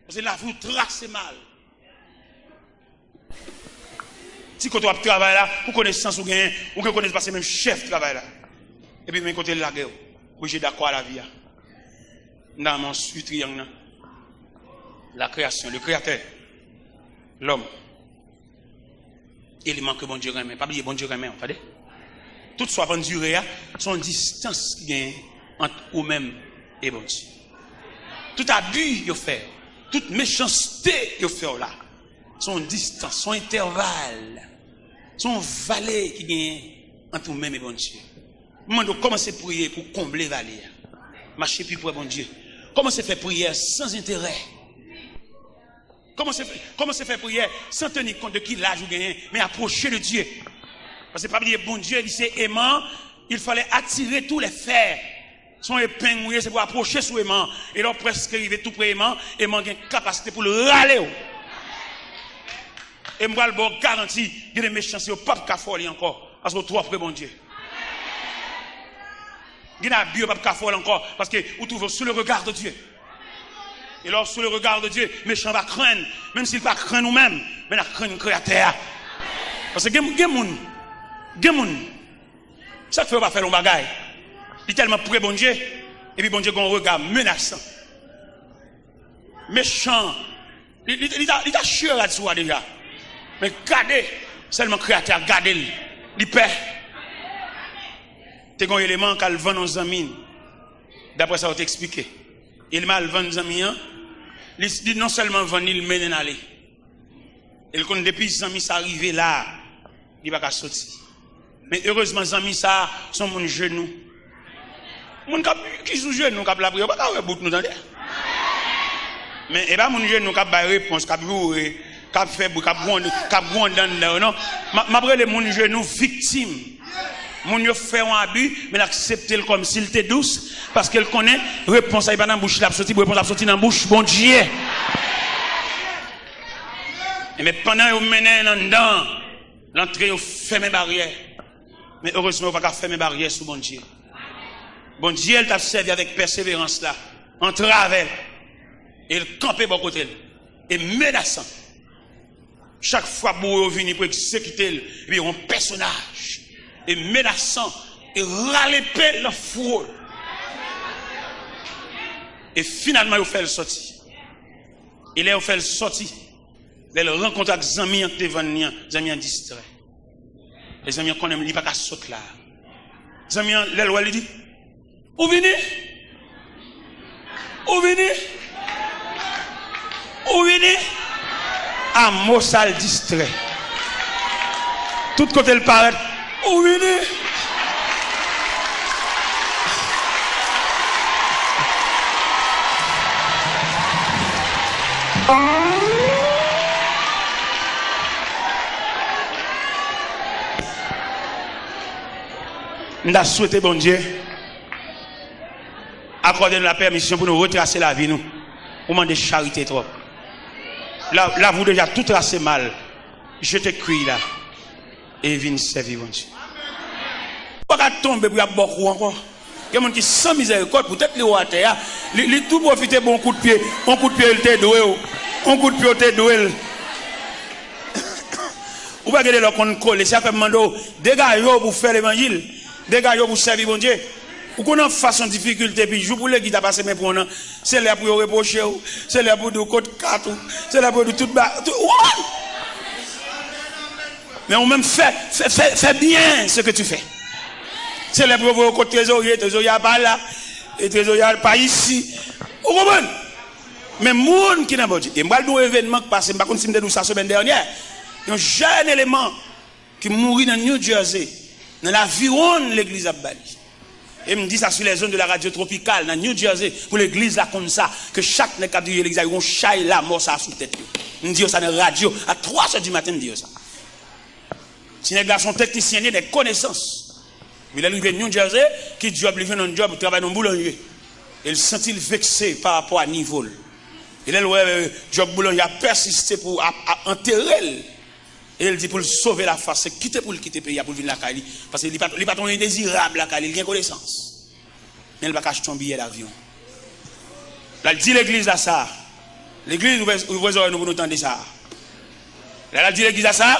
Paske lavi w trase mal. Ti kote w ap travay la, pou konesans ou genyen, ou gen konesans pase menm chèf travay la. Epi men kote l lage w. Oblije dakò a lavi a. Nan men w swi triyang nan. La création, le Créateur, l'homme. Eleman ke Bondye renmen. Pa bliye, Bondye renmen w, tande. Tout sa w ap andire a, se yon distans ki genyen ant ou menm e Bondye. Tout abi yo fè, tout mechanste yo fè w la, se yon distans, se yon entèval, se yon vale ki genyen ant ou menm e Bondye. M mande w kòmanse priye pou konble vale a. Mache pi pre Bondye. Kòmanse fè priyè san enterè. Kòmanse fè, kòmanse fè priyè san teni kont de ki laj ou genyen, men apwoche de Dye. Paske pa bliye, Bondye, li se eman, il fallait attirer tous les fers. Se yon epeng ou ye, se pou apwoche sou eman an. E lè w prèske rive tou pre eman an, eman an gen kapasite pou l rale w. E m pral ba w garanti, gen de mechanste yo p ap ka fè w li ankò, paske w twò pre Bondye. Gen abi yo p ap ka fè w li ankò, paske ou twouve w sou le regard de Dye. E lè w sou le regard de Dye, mechan va krenn, menm si l pa krenn ou menm, men l ap krenn Kreyatè a. Paske gen, gen moun, gen moun, sa k fè yo pa fè l yon bagay? Li tèlman pre Bondye, epi Bondye gen yon rega menasan. Mechan, li, li, li ta, li ta chire rad sou a deja. Men gade, sèlman Kreyatè a gade l, li pè. Te gen yon eleman k al vann yon zanmi, daprè sa yo te eksplike. Eleman al vann zanmi an, li, li non sèlman vann li, li mennen l ale. E l konn depi zanmi sa rive la, li pa ka soti. Men erezman, zanmi sa a se yon moun jenou. Moun k ap, ki sou jenou, k ap lapriyè, ou pa ka wè bout nou, tande. Men e pa moun jenou k ap bay repons, k ap joure, k ap fè bri, k ap gwonde, k ap gwonde anndan yo, non. M ap, m ap rele moun jenou viktim. Moun yo fè yon abi, men l aksepte l kòmsi l te dous, paske l konnen repons la, e pa nan bouch li ap soti, repons la ap soti nan bouch Bondye. Ebyen, pandan yo mennen l anndan, l antre, yo fèmen baryè. Men erezman, yo pa ka fèmen baryè sou Bondye. Bondye, l t ap sèvi avèk pèseverans la, antravè l, e l kanpe bò kote l, e menasan. Chak fwa bouwo yo vini pou egzekite l, epi yon pèsonaj e menasan e rale epe l nan fouwo l. E finalman, yo fè l sòti. E lè yo fè l sòti, lè l rankontre ak zanmi an ki te vann li an, zanmi an distrè. E zanmi an konnen li pa ka sot la. Zanmi an, lè l wè l, li di, "Ou vini? Ou vini? Ou vini?" A mo sa, l distrè. Tout kote l parèt, "Ou vini?" M ta swete Bondye akòde nou lapèmisyon pou nou retrase lavi nou. Ou mande charite twòp. La, lavi w deja tou trase mal. Jete kwi la e vin sèvi Bondye. pa ka tonbe pou y ap ba w kou ankò. Gen moun ki san mizèrikòd pou tèt li ou atè a. Li, li tou pwofite ba w yon kout pye, yon kout pye l te dwe w, yon kout pye w te dwe l. Ou pa gen de lè w konn kole. Se sa k fè m mande w, degaje w pou w fè levanjil. Degaje w pou w sèvi Bondye. Ou konn anfas yon difikilte, epi jou pou legliz la pase men pran w nan, se lè pou yo repwoche w, se lè pou yo di w kot kat ou, se lè pou yo di w tout ba, tout, ou konprann? Men ou menm fè, fè, fè, fè byen ce que tu fais. Se lè pou yo voye w kot trezorye, trezorye a pa la, e trezorye a pa isi. Ou konprann? Men moun ki nan Bondye. E m pral di w yon evènman k pase, m pa konn si m te di w sa semèn dènyè. Yon jèn eleman ki mouri nan New Jersey, nan laviwonn legliz ap ba li. E m di sa sou les ondes de la radio Tropical, nan New Jersey, pou legliz la konn sa, ke chak nèg k ap dirije legliz la, yo gon chay lamò sa a sou tèt yo. M di yo sa nan radyo, a twa zè di maten, m di yo sa. Ti nèg la se yon teknisyen, li gen konesans. Epi lè l rive New Jersey, ki djòb li jwenn? Yon djòb, travay nan boulanje. E l santi l vekse pa rapò a nivo l. E lè l wè, euh, djòb boulanje a pèsiste pou ap, ap antere l. E l di pou l sove lafwa, se kite pou l kite peyi a, pou l vin lakay li. Paske li pa, li pa t yon endezirab lakay li, li gen konesans. Men l pa ka achte yon biyè davyon. L al di legliz la sa. Legliz, ouvè, ouvè zòrèy nou pou nou tande sa. Lè l al di legliz la sa,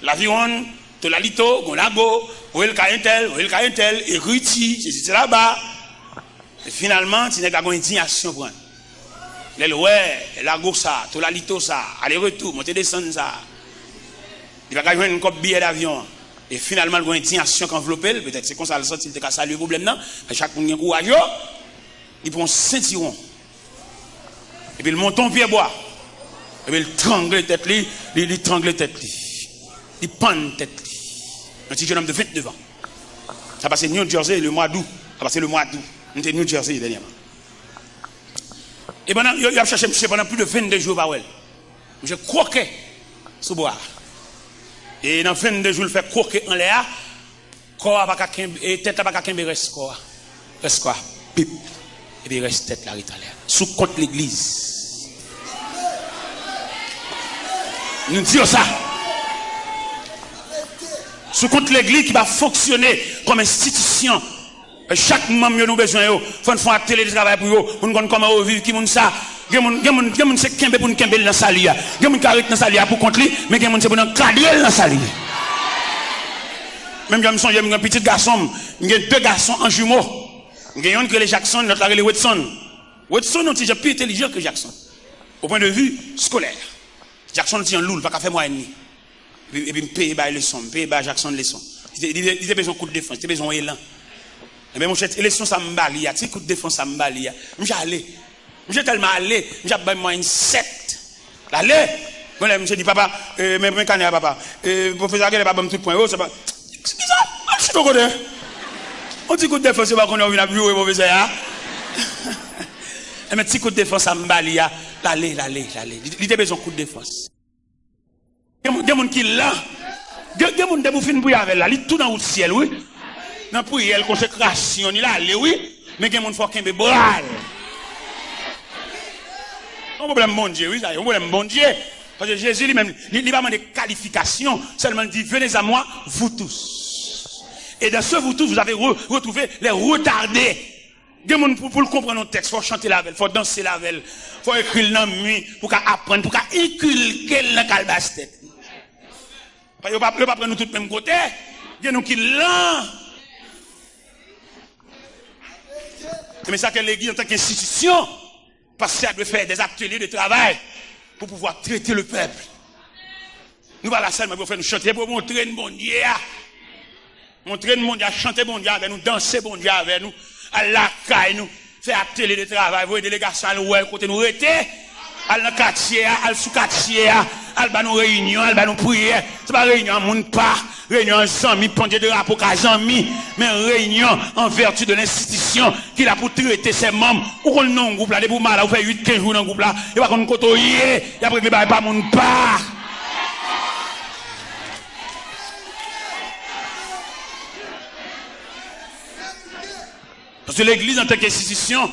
laviwonn, tolalito, gon lago, voye l kay entèl, voye l kay entèl, ekriti, sesi, sela. E finalman, ti nèg la gon endiyasyon pran l. Lè l wè lago sa, tolalito sa, ale retou, monte desann sa, li pa ka jwenn kòb biyè davyon an. E finalman, l gon endiyasyon k anvlope l, petèt se konsa l santi l te ka salye pwoblèm nan, men chak moun gen kouraj yo, li pran yon sentiwon, epi l monte yon pyebwa, epi l trangle tèt li, li, li trangle tèt li, li pann tèt li. Yon ti jenòm de vennde zan. Sa pase New Jersey le mwa d out. Sa pase le mwa d out. M te New Jersey dènyèman. E pandan, yo, y ap chèche misye pandan plis de vennde jou, yo pa wè l. Misye kwoke sou bwa a. E nan vennde jou l fè kwoke anlè a, kò a pa ka kenbe, e tèt la pa ka kenbe rès kò a. Rès kò a, pip. Epi rès tèt la ret anlè a. Sou kont legliz. Nou di yo sa. Sou kont legliz ki pa fonksyone kòm enstitisyon. Chak manm yo nou bezwen yo. Fò n fè yon atelier de travail pou yo, pou n konn kòman yo viv, ki moun sa. Gen moun, gen moun, gen moun se kenbe pou n kenbe l nan sali a. Gen moun ka ret nan sali a pou kont li, men gen moun se pou n ankadre l nan sali. Menm jan m sonje, m gen pitit gason m, m gen de gason an jimo. M gen youn ki rele Jackson, lòt la rele Wedson. Wedson yon ti jan pi entèlijan ke Jackson, au point de vue scolaire. Jackson yon ti jan lou, li pa ka fè mwayèn li. Epi, epi m peye bay leson, m peye bay Jackson leson. Li te, li te, li te bezwen kout defans, li te bezwen yon elan. Enben, monchè, ti leson sa m ba li a, ti kout defans sa m ba li a, misye ale. Misye tèlman ale, misye ap bay mwayèn sèt. L ale. Bon, lè misye di, "Papa, euh, men, men kanè a, papa. Euh, pwofesè a genlè pa ban m tout pwen yo, se pa." Kisa? Al chita yon kote. Yon ti kout defans, yo pa konnen w vin ap joure pwofesè a. Enben, ti kout defans sa m ba li a, l ale, l ale, l ale. Li, li te bezwen kout defans. Gen moun, gen moun ki lan. Gen, gen moun depi w fin priye avè l la, li tou nan wout syèl, wi. Nan priyè l, konsekrasyon, li l ale, wi. Men gen moun fò w kenbe bra l. Yon pwoblèm Bondye, wi, sa, yon pwoblèm Bondye. Paske Jezi li menm, li, li pa mande kalifikasyon, sèlman li di, "Venez à moi, vous tous." Et dans ce vous tous, vous avez re-, retrouvé les retardés. Gen moun pou, pou l konprann yon tèks, fò w chante l avè l, fò w danse l avè l, fò w ekri l nan mi, pou w ka aprann, pou w ka enkilke l nan kalbas tèt li. Yo pa, yo pa pran nou tout menm kote. Gen nou ki lan. Men sa ke legliz antanke enstitisyon, pastè a dwe fè des ateliers de travail pour pouvoir traiter le peuple. Nou pa la sèlman pou fè nou chante, pou montre n Bondye a. Montre n Bondye a, chante Bondye avè nou, danse Bondye avè nou, al lakay nou, fè atelier de travail, voye delegasyon al wè kote nou rete, al nan katye a, al sou katye a, al ba nou reyinyon, al ba nou priyè. Se pa reyinyon a moun pa, reyinyon an zanmi, pandye drapo ka zanmi, men reyinyon an vèti de lenstitisyon ki la pou trete sè manm. Ou konn nan yon gwoup la, depi w malad, ou fè uit, kenz jou nan gwoup la, yo pa konn kote w ye, y ap regle bagay pa moun pa. Paske legliz antanke enstitisyon,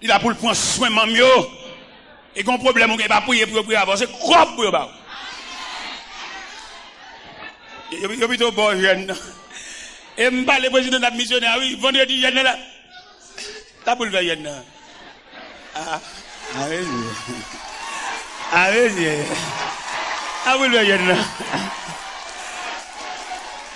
li la pou l pran swen manm yo. E gen yon pwoblèm ou gen, pa priye pou yo, priye avè w, se kòb pou yo ba w. Yo, yo pito ba w jèn nan. E m pale prezidan n ap misyonè a wi, vandredi yèn nan la. Sa pou l fè yèn nan? A, a mesye. A mesye. Sa pou l fè yèn nan?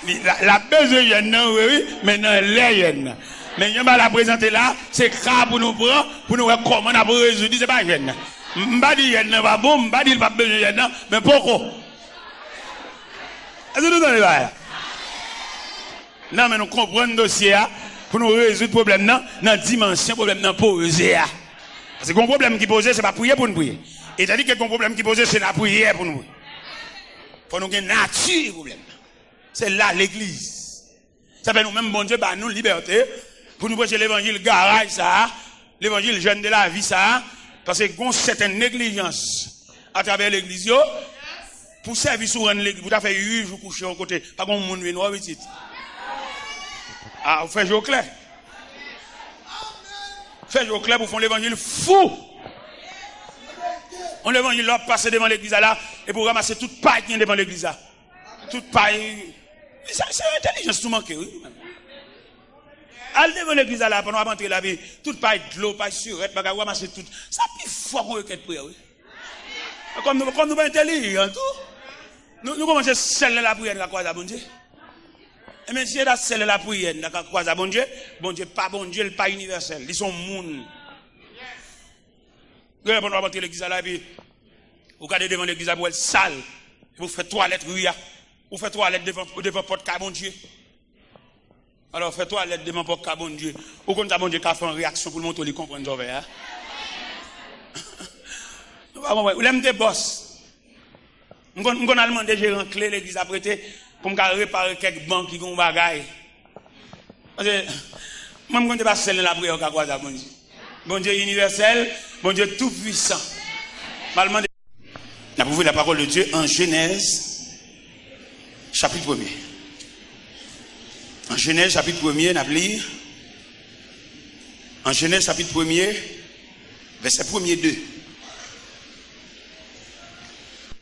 Li, l ap bezwen yèn nan vre wi, men nan lè yèn nan. Men jan bagay la prezante la, se ka pou nou pran, pou nou wè kòman n ap rezoud li, se pa yèn nan. M pa di yèn nan pa bon, m pa di l p ap bezwen yèn nan, men poko. Èske nou tande bagay la? Nan men nou konprann dosye a, pou nou rezoud pwoblèm nan, nan dimansyon pwoblèm nan poze a. Paske gon pwoblèm ki poze, se pa priye pou n priye. E tandike gon pwoblèm ki poze, se lapriyè pou nou priye. Fò nou gen nati pwoblèm nan. Se la legliz. Sa fè nou menm Bondye ba nou libète pou nou preche levanjil garaj sa a, levanjil jèn de lavi sa a, paske gon sèten neglijans atravè legliz yo, pou sèvis ou rann legliz, pou ta fè uit jou kouche yon kote, pa gon moun vin wè w pitit. A, ou fè je w klè. Fè je w klè pou fè yon levanjil fou. Yon levanjil la w ap pase devan legliz la la, epi w ranmase tout pay ki gen devan legliz la. Tout pay. Sa se entèlijans nou manke wi. Al devan legliz la la, pandan w ap antre la, epi tout pay dlo, pay sirèt, bagay, ou ranmase tout. Sa pi fò kon rekèt priyè wi. Kòm nou, kòm nou pa entèlijan tou, nou, nou kòmanse sèl nan lapriyè n ka kwaze a Bondye. Ebyen, si se ta sèl nan lapriyè n ta ka kwaze a Bondye, Bondye pa Bondye, l pa inivèsèl, li se yon moun. Gen lè pandan w ap antre legliz la la, epi ou gade devan legliz la, pou w wè l sal, epi ou fè twalèt ri a, ou fè twalèt devan, devan pòt kay Bondye. Alò, fè twalèt devan pòt kay Bondye. Ou konn sa Bondye ka fè an reyaksyon pou l montre w li konprann sa w fè a? Nou pa konprann. Lè m te bòs, m konn, m konn al mande jeran kle legliz la prete pou m ka repare kèk ban ki gen yon bagay. Paske mwen, m konn se pa sèl nan lapriyè ou ka kwaze ak Bondye. Bondye inivèsèl, Bondye toupwisan. M al mande. N ap ouvri la parole de Dieu en Genèse, chapitre premier. En Genèse, chapitre premier, n ap li. En Genèse, chapitre premier, verset premier deux.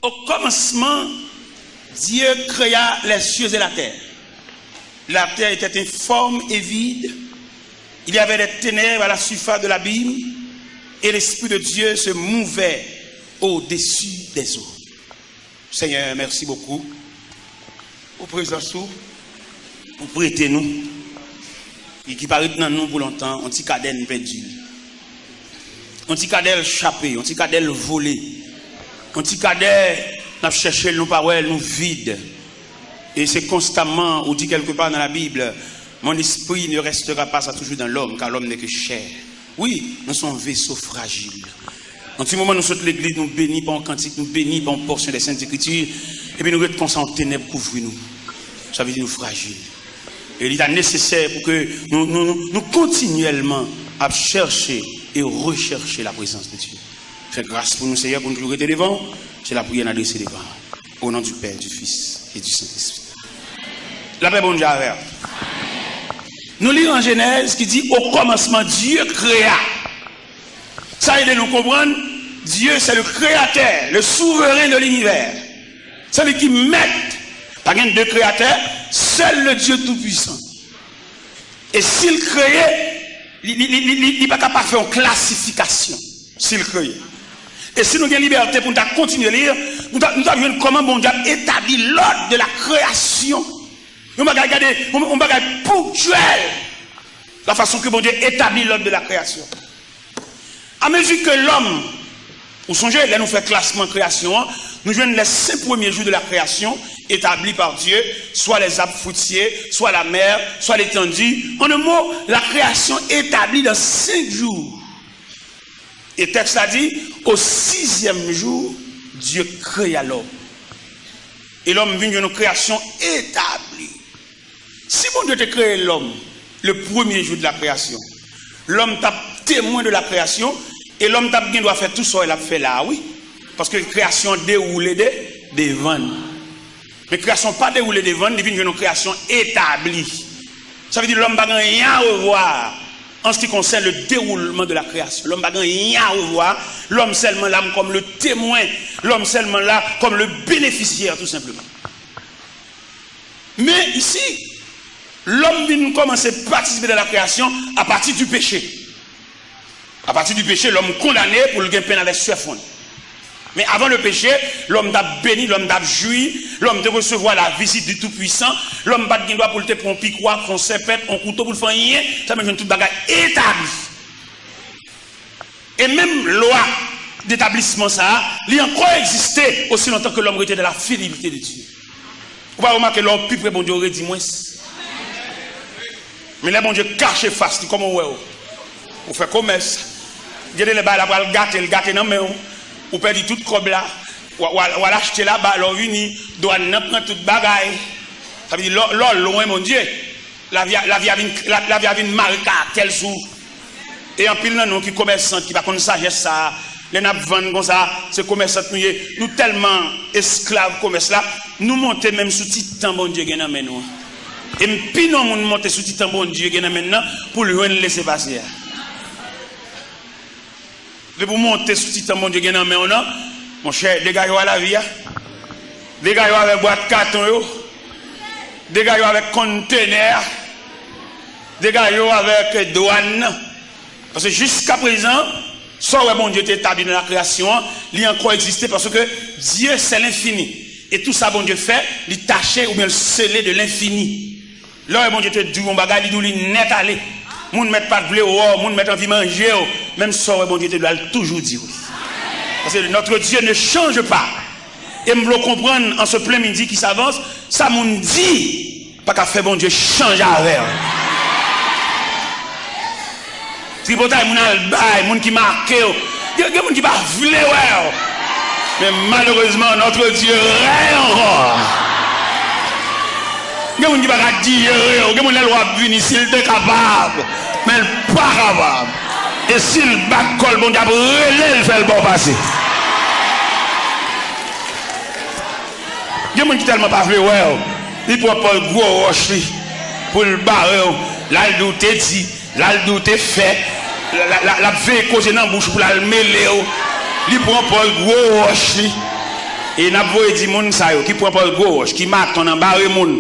Au commencement, Dieu créa les cieux et la terre. La terre était informe et vide. Il y avait des ténèbres à la surface de l'abîme, et l'Esprit de Dieu se mouvait au-dessus des eaux. Seigneur, merci beaucoup pour prezans ou, pou prete nou, e ki pa ret nan nou pou lontan, yon ti kadè n pèdi l. Yon ti kadè l chape, yon ti kadè l vole, yon ti kadè n ap chèche l, nou pa wè l, nou vid. E se konstamman, ou di kèlkepa nan Labib, mon esprit ne restera pas à toujours dans l'homme, car l'homme n'est que chair. Wi, nou se yon veso frajil. Yon ti moman nou sot legliz, nou beni pa yon kantik, nou beni pa yon pòsyon de Sent Ekriti, epi nou ret konsa, yon tenèb kouvri nou. Sa vle di nou frajil. E li ta nesesè pou ke nou, nou, nou, nou kontinyèlman ap chèche e rechèche laprezans de Dye. Fè gras pou nou, Seyè, pou nou toujou rete devan w. Se lapriyè n adrese devan w. Au nom du Père, du Fils et du Saint-Esprit. Lapè Bondye avè w. Nou li an Jenèz ki di, au commencement, Dieu créa. Sa ede nou konprann, Dieu, c'est le créateur, le souverain de l'univers. Se li ki mèt. Pa gen de kreyatè, sèl le Dieu tout-puissant. E si l kreye, li, li, li, li, li, li pa ka pa fè yon klasifikasyon. Si l kreye. E si nou gen libète pou n ta kontinye li, nou ta, nou ta jwenn kòman Bondye ap etabli l'ordre de la création. Yon bagay, gade, yon, yon bagay ponktyèl. La façon que Bondye établit l'ordre de la création. A mezi ke lòm, ou sonje, lè nou fè klasman kreyasyon an, nou jwenn les cinq premiers jours de la création établis par Dieu, soit les arbres fruitiers, soit la mer, soit l'étendue. En un mot, la création établie dans cinq jours. E tèks la di, au sixième jour, Dieu créa l'homme. E lòm vin jwenn yon kreyasyon etabli. Si Bondye te kreye lòm le premye jou de la kreyasyon, lòm t ap temwen de la kreyasyon, e lòm t ap gen dwa fè tou sa w wè l ap fè la a, wi. Paske kreyasyon an dewoule de, devan n. Men kreyasyon pa dewoule devan n, li vin jwenn yon kreyasyon etabli. Sa vle di lòm pa gen anyen a revwa an ce qui concerne le déroulement de la création. Lòm pa gen anyen a revwa, lòm sèlman la kòm le temwen, lòm sèlman la kòm le bénéficiaire, tout simplement. Men isi, Lòm vin kòmanse patisipe dan la kreyasyon apati di peche. Apati di peche, lòm kondane pou l gen penn avèk sè fwon. Men avan le peche, lòm t ap beni, lòm t ap jwi, lòm te resevwa la vizit di Toupwisan, lòm pa t gen dwa pou l te pran yon pikwa, pran yon sèpèt, yon kouto pou l fè anyen, sèlman jwenn tout bagay etabli. E menm lwa detablisman sa a, li ankò egziste osi lontan ke lòm rete dan la fidelite de Dye. Ou pa remake lè w pi pre Bondye, w redi mwens. Men lè Bondye kache fas li, kòman w wè w? Ou fè komès. Gen de lè bagay la pral gate, l gate nan men w. Ou pèdi tout kòb la. W a, w a, w al achte laba, lè w vini, dwàn nan pran tout bagay. Sa vle di, lè, lè w lwen Bondye, lavi a, lavi a vin, la, lavi a vin mare karaktè l sou ou. E anpil nan nou ki komèsant, ki pa konn sajès sa a, lè n ap vann konsa, se komèsant nou ye. Nou tèlman esklav komès la, nou monte menm sou ti tan Bondye gen nan men nou an. E m pi non moun monte sou ti tan Bondye gen nan men l nan pou l jwenn lesepase a. Depi w monte sou ti tan Bondye gen nan men w nan, monchè, degaje w a lavi a. Degaje w avèk bwat katon yo. Degaje w avèk kontenè a. Degaje w avèk dwàn nan. Paske jiskaprezan, sa w wè Bondye te etabli nan lakreyasyon an, li ankò egziste paske Dieu c'est l'infini. E tou sa Bondye fè, li tache oubyen l sele de lenfini. Lè w wè Bondye te di w yon bagay, li di w li nèt ale. Moun mèt pa t vle wè w, moun mèt anvi manje w. Menm sa w wè Bondye te di w la, l toujou di w li. Paske notre Dieu ne change pas. E m vle w konprann an se plen midi ki savans, sa moun di pa ka fè Bondye chanje avè w. Tripotay moun al bay, moun ki make w. Gen, gen moun ki pa vle wè w. Men malerezman, notre Dieu règne ankò. Gen moun ki pa ka dijere w. Gen moun lè l w ap vini, si l te kapab, men l pa kapab. E si l bat kò l, Bondye ap rele l, fè l ba w pase. Gen moun ki tèlman pa vle wè w, li pran pòz gwo wòch li pou l bare w. L al di w te di, l al di w te fè, l, l, l, l ap veye koze nan bouch ou pou l al mele w. Li pran pòz gwo wòch li. E n ap voye di moun sa yo ki pran pòz gwo wòch, ki maton nan bare moun,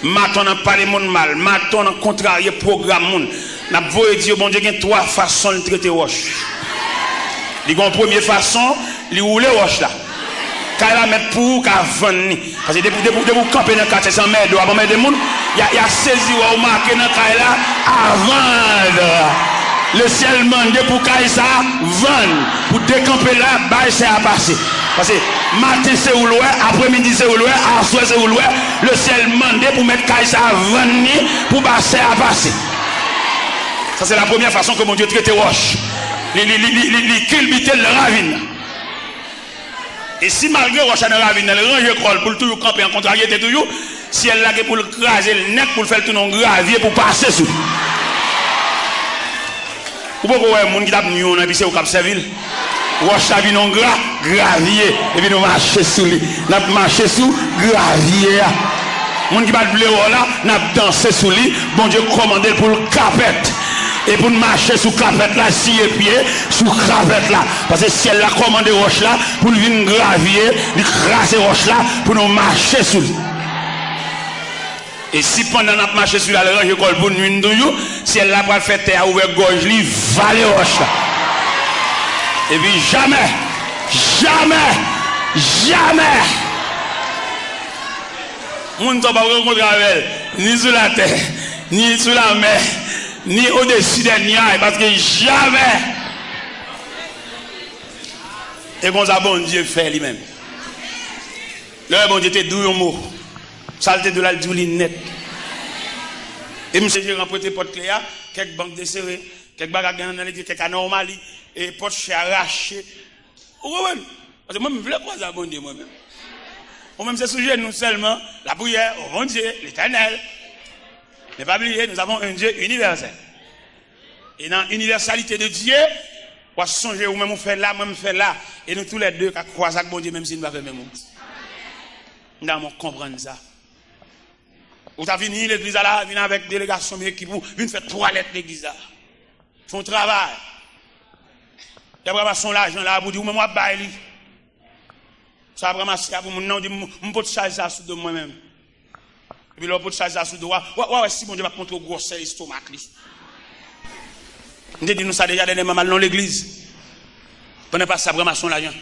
maton nan pale moun mal, maton nan kontrarye pwogram moun. N ap voye di yo, Bondye gen twa fason l trete wòch. Li gen yon premye fason, li woule wòch la. Kay la mèt pou ou ka vann li. Paske depi, depi, depi w kanpe nan katye, se anmède w ap anmède moun, y a, y a sezi wè w make nan kay la, à vendre. Le syèl mande pou kay sa a vann, pou dekanpe la, bay sè a pase. Paske maten se ou l wè, apremidi se ou l wè, aswè se ou l wè, le syèl mande pou mèt kay sa a vann li, pou ba sè a pase. Sa se la premyè fason ke Bondye trete wòch. Li, li, li, li, li, li kilbite l nan ravin nan. E si malgre wòch la nan ravin nan, li ranje kò l pou l toujou kanpe an kontraryete toujou, syèl la gen pou l kraze l nèt pou l fè l tounen yon gravye pou pase sou li. Ou poko wè moun ki t ap nwi w nan epi se ou k ap sèvi l? Wòch la vin yon gra, gravye, epi nou mache sou li. N ap mache sou gravye a. Moun ki pa t vle wè w la, n ap danse sou li. Bondye kòmande l pou l kapèt. E pou n mache sou kapèt la, siye pye sou kapèt la. Paske syèl la kòmande wòch la pou l vin gravye, li kraze wòch la pou nou mache sou li. E si pandan n ap mache sou li, l al ranje kò l pou nwi n toujou, syèl la pral fè tè a ouvè gòj li, vale wòch la. Epi jamè, jamè, jamè, moun sa w p ap rankontre avè l, ni sou latè, ni sou lamè, ni odesi dè nyaj, paske jamè. E konsa Bondye fè li menm. Lè Bondye te di w yon mo, sa l te di w la, l di w li nèt. E misye jeran prete pòt kle a, kèk bank desere, kèk bagay gen nan legliz, kèk anòmali, e pòt chè a rache. Ou konprann? Paske mwen, m vle kwaze ak Bondye, mwen menm. Ou menm, se sou jenou sèlman, lapriyè, o Bondye, Letènèl. Men pa bliye, nous avons un Dieu universel. E nan inivèsalite de Dye, w a sonje ou menm ou fè la, mwen m fè la. E nou toulède ka kwaze ak Bondye, menm si nou pa fè menm wout. M ta renmen w konprann sa. Ou ta vini legliz la la, vin avèk delegasyon, men ekip ou, vin fè twalèt legliz la. Fè yon travay. Y ap ranmase yon lajan la pou di ou menm w ap bay li. Sa w ap ranmase a pou moun nan, ou di, m, m pot chaj sa sou do mwen menm. Epi lè w pot chaj la sou do a, w a, w a wè si Bondye p ap montre w gwosè lestomak li. M te di nou sa deja dènyèman, m al nan legliz. Pandan pastè ap ranmase yon lajan.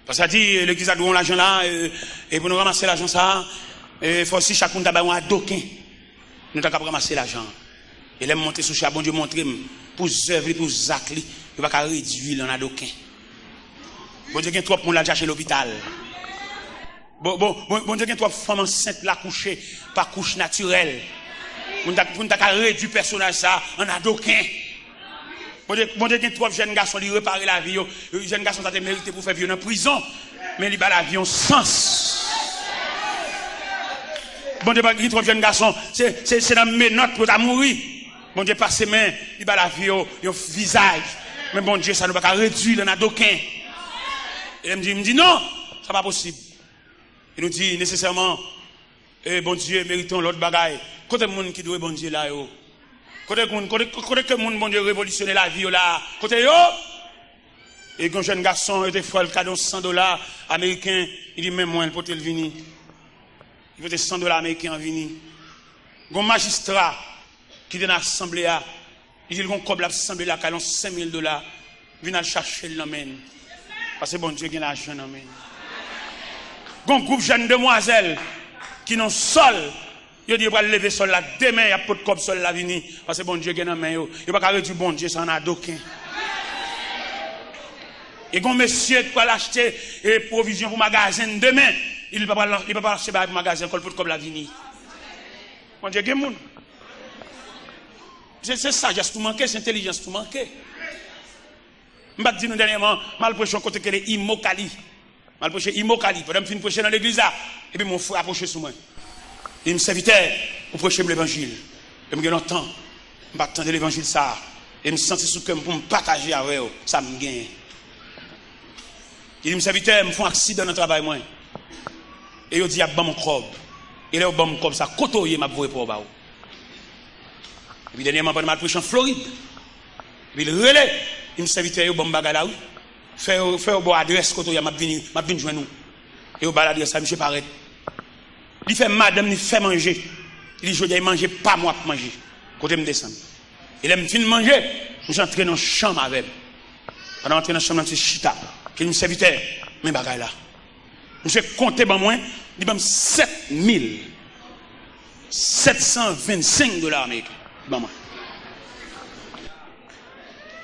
Pastè a di, legliz la dwe yon lajan la, e, e pou nou ranmase lajan sa, e, fò si chak moun ta bay yon adoken, nou ta kab ranmase lajan an. E lè m monte sou chè a, Bondye montre m, pou zèv li, pou zak li, yo pa ka redui l an adoken. Bondye gen twòp moun l al chache lopital. Bon, bon, bon, Bondye gen twòp fanm ansent l akouche pa kouch natirèl. Pou n ta, pou n ta ka redui pèsonaj sa a an adoken. Bondye, Bondye gen twòp jèn gason li repare lavi yo. Jèn gason sa te merite pou fè vi yo nan prizon. Men li ba lavi yon sans. Bondye gen twòp jèn gason, se, se, se nan menòt pou yo ta mouri. Bondye pase men, li ba lavi yo yon vizaj. Men Bondye sa nou pa ka redui l an adoken. E lè m di, m di non, sa pa posib. E nou di nesesèman, e Bondye merite yon lòt bagay. Kote moun ki dwe Bondye la yo? Kote moun, kote, kote ke moun Bondye revolisyone lavi yo la? Kote yo? E gen yon jèn gason, yo te fè l kado san dola ameriken, li di men mwen, l pote l vini. Li pote san dola ameriken an vini. Gen yon majistra ki te nan asanble a, li di l gen yon kòb l ap sanble lakay l, yon senk mil dola, vin al chache l nan men l. Paske Bondye gen lajan nan men l. Gen yon gwoup jèn demwazèl ki nan sòl, yo di yo pral leve sòl la demen, y ap pot kòb sòl la vini, paske Bondye gen nan men yo. Yo pa ka redui Bondye sa an adoken. E gen yon mesye ki pral achte, e, pwovizyon pou magazen demen, li pa pral, li pa pral achte bagay pou magazen, kò l pot kòb la vini. Bondye gen moun. Se, se sajès nou manke, se entèlijans nou manke. M pa t di nou dènyèman, m al preche yon kote ki rele Imokali. M al preche Imokali. Pandan m fin preche nan legliz la, epi yon frè apwoche sou mwen. Li di m, sèvitè, ou preche m levanjil. E m gen lontan, m pa t tande levanjil sa a. E m santi sou kè m pou m pataje avè w sa m genyen. Li di m, sèvitè, m fè yon aksidan nan travay mwen. E yo di y ap ban m yon kòb. E lè yo ban m kòb sa, kote w ye, m ap voye pa w ba ou. Epi dènyèman, pandan m al preche an Florid, epi l rele, li di m, sèvitè, yo ban m bagay la, wi. Fè yo, fè yo ba w adrès kote w ye a, m ap vini, m ap vin jwenn ou. E yo ba l adrès la, misye parèt. Li fè madanm li fè manje. Li di, jodi a, e manje pa m w ap manje. Kote m desann. E lè m fin manje, misye antre nan chanm avè m. Pandan m antre nan chanm nan, misye chita. Ke li di m, sèvitè, men bagay la. Misye konte ban mwen, li ban m sèt mil sèt san vennsenk dola ameriken. Li ban mwen.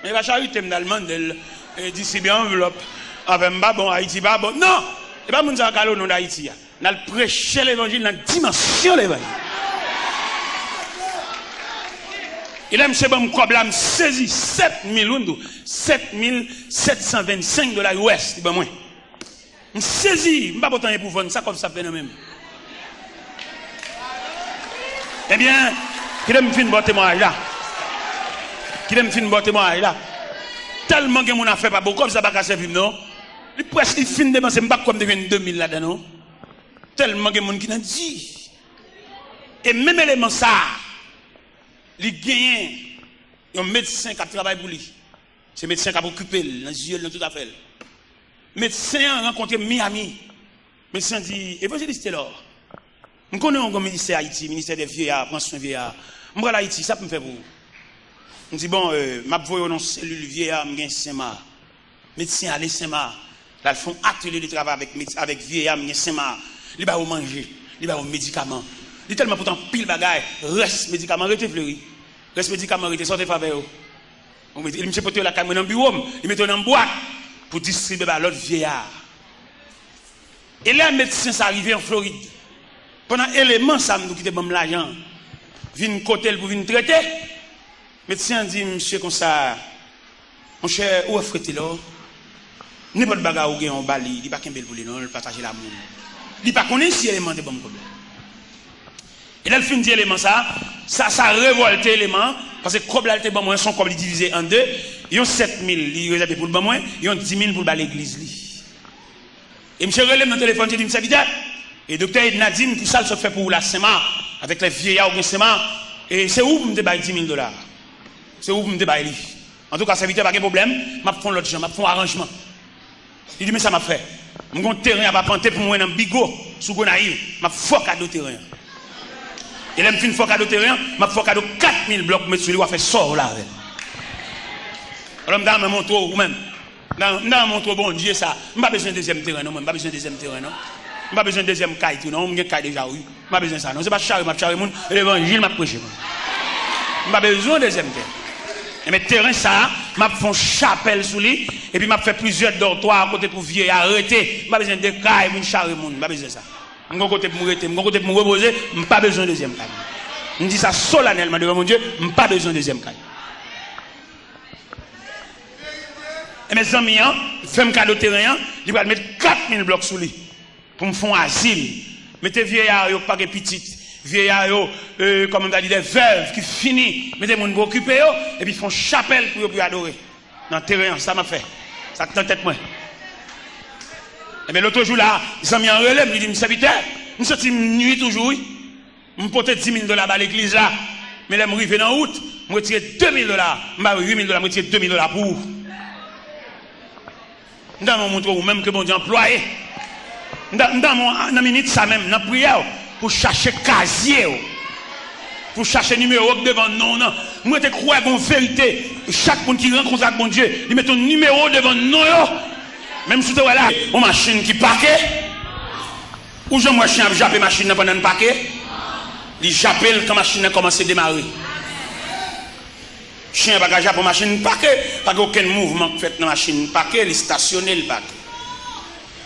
Men e pa charite m t al mande l, e, distribye anvlòp avè m pa bon, Ayiti pa bon. Non! E pa moun sa yo k al o non d Ayiti a. N al preche levanjil nan dimansyon levanjil. E lè misye ban m kòb la, m sezi, sèt mil, wi, m di w, sèt mil sèt san vennsenk dola U S li ban mwen. M sezi, m pa pot anyen pou vann, sa kòb sa ap fè nan men m? Ebyen, kite m fin ba w temwayaj la. Kite m fin ba w temwayaj la. Tèlman gen moun afè pa bon, kòb sa pa ka sèvi m non. Li prèske fin depanse, m pa kwè m te jwenn de mil ladan non. Tèlman gen moun ki nan di. E menm eleman sa a, li genyen yon medsen k ap travay pou li. Se medsen k ap okipe l nan zye l, nan tout afè l. Medsen an rankontre m Miami. Medsen an di, Evanjelis Telor, m konnen w gen ministè Ayiti, ministè dè vyeya, pran swen vyeya. M pral Ayiti, sa pou m fè pou ou? M di, bon, e, m ap voye w nan selil vyeya m gen Senmak. Medsen ale Senmak. L al fè yon atelye de travay avèk med-, avèk vyeya m gen Senmak. Li ba yo manje, li ba yo medikaman. Li tèlman pote anpil bagay, rès medikaman rete, Fleri. Rès medikaman rete, sa w te fè avè yo? Bon, e misye pote yo lakay mwen nan biwo m, li mete yo nan bwat pou distribye ba lòt vyeya. E lè medsen sa rive an Florid, pandan eleman sa m di w ki te ban m lajan an vin kote l pou vin trete, medsen an di misye konsa, monchè, ou wè frè Telor, nenpòt bagay ou gen an ba li, li pa kenbe l pou li non, l pataje l a moun. Li pa konnen si eleman te ban m kòb la. E lè l fin di eleman sa, sa, sa revòlte eleman an, paske kòb la l te ban mwen, se yon kòb li divize an de, yon sèt mil li rezève pou l ban mwen, yon di mil pou l ba legliz li. E misye rele m nan telefòn, misye di m, sèvitè, e doktè Edna di m pou sa l sot fè pou ou la Senmak, avèk lè vyeya ou gen Senmak, e se ou pou m te bay di mil dola. Se ou pou m te bay li. Antouka, sèvitè, pa gen pwoblèm, m ap fè yon lòt jan, m ap fè yon aranjman. Li di, men sa m ap fè. M gen yon teren ap apante pou mwen nan Bigo, sou Gonayiv. M ap fè w kado teren an. E lè m fin fè w kado teren an, m ap fè w kado kat mil blòk pou met sou li, w a fè sa w vle avè l. Alò, m ta renmen montre w, ou menm. M ta, m ta renmen montre w Bondye sa. M pa bezwen dezyèm teren, non, mwen. M pa bezwen dezyèm teren, non. M pa bezwen dezyèm kay tou, non. M gen kay deja, wi. M pa bezwen sa, non. Se pa chare m ap chare moun, e levanjil m ap preche, mwen. M pa bezwen dezyèm teren. Enben, teren sa a, m ap fè yon chapèl sou li, epi m ap fè plizyè dòtwa kote pou vye a rete. M pa bezwen de kay pou m chare moun, m pa bezwen sa. M gon kote pou m rete, m gon kote pou m repoze, m pa bezwen dezyèm kay. M di sa solanèlman devan Bondye, m pa bezwen dezyèm kay. Enben, zanmi an fè m kado teren an, li pral met kat mil blòk sou li pou m fè yon azil. Mete vye a yo ki pa gen pitit, vye a yo, euh, kòman m ta di, de vèv ki fini, mete moun pou okipe yo, epi fè yon chapèl pou yo, pou yo adore. Nan teren an, sa m ap fè. Sa k nan tèt mwen. Enben, lòt jou la, zanmi an rele m, li di m, "Sèvitè, m santi m nwi toujou, wi. M pote dis mil dola ba legliz la. Men lè m rive nan wout, m retire de mil dola. M ba yo uit mil dola, m retire de mil dola pou ou." M ta renmen montre w, ou menm ke Bondye anplwaye. M ta, m ta renmen w, nan minit sa menm, nan priyè w, pou chache kazye w. Pou chache nimewo k devan non w nan. Mwen te kwè gon verite. Chak moun ki rankontre ak Bondye, li mete yon nimewo devan non yo. Menm si w te wè la, yon machin ki pake, ou janm wè chen ap jape machin nan pandan l pake? Li jape l kan machin nan kòmanse demare. Chen an pa ka jape yon machin pake, pa gen okenn mouvman k fèt nan machin pake, li stasyone, li pake.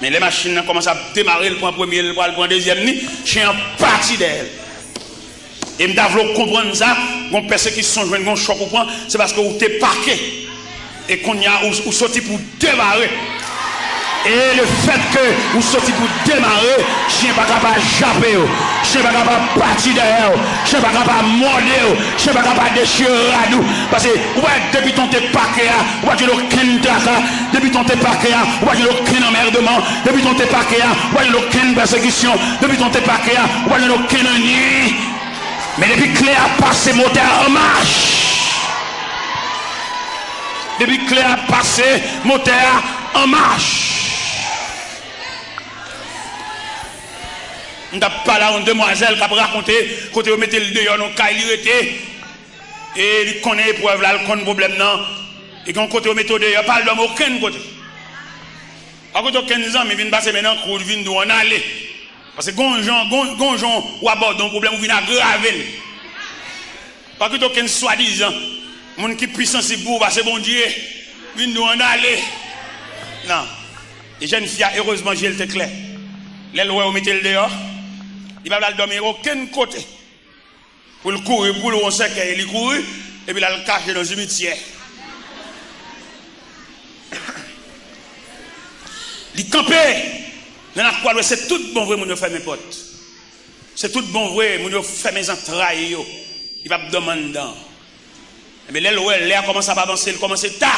Men lè machin nan kòmanse ap demare, l pran premye, l pral pran dezyèm ni, chen an pati dèyè l. E m ta vle w konprann sa, gon pèsekisyon jwenn, gon chòk ou pran, se paske ou te pake. E kounye a, ou, ou soti pou demare. E lefètke ou soti pou demare, chen pa ka pa jape w, chen pa ka pa pati dèyè w, chen pa ka pa mòde w, chen pa ka pa dechire rad ou. Paske ou wè, depi tan w te pake a, ou pa jwenn okenn traka. Depi tan w te pake a, ou pa jwenn okenn anmèdman. Depi tan w te pake a, ou pa jwenn okenn pèsekisyon. Depi tan w te pake a, ou pa jwenn okenn annui. Men depi kle a pase, motè a an mach. Depi kle a pase, motè a an mach. M t ap pale a yon demwazèl k ap rakonte kote yo mete l deyò nan yon kay li rete. E li konnen eprèv la, li konn pwoblèm nan. E gen yon kote yo mete w deyò, pa al dòmi okenn kote. Pa koute okenn zanmi vin pase men nan kou w, li vin di w ann ale. Paske gon jan, gon, gon jan w abòde yon pwoblèm, ou vin agrave l. Pa koute okenn swadizan moun ki pi sansib pou ou pase Bondye vin di w ann ale. Non. E jèn fi a, erezman, je l te klè. Lè l wè yo mete l deyò, li pa vle al dòmi okenn kote. Pou l kouri, pou l wè yon sèkèy, li kouri, epi l al kache nan simityè. Li kanpe nan lakwa, l wè se tout bon vre moun yo fèmen pòt. Se tout bon vre moun yo fèmen zantray yo. Li p ap dòmi anndan. Enben, lè l wè lè a kòmanse ap avanse, li kòmanse ta.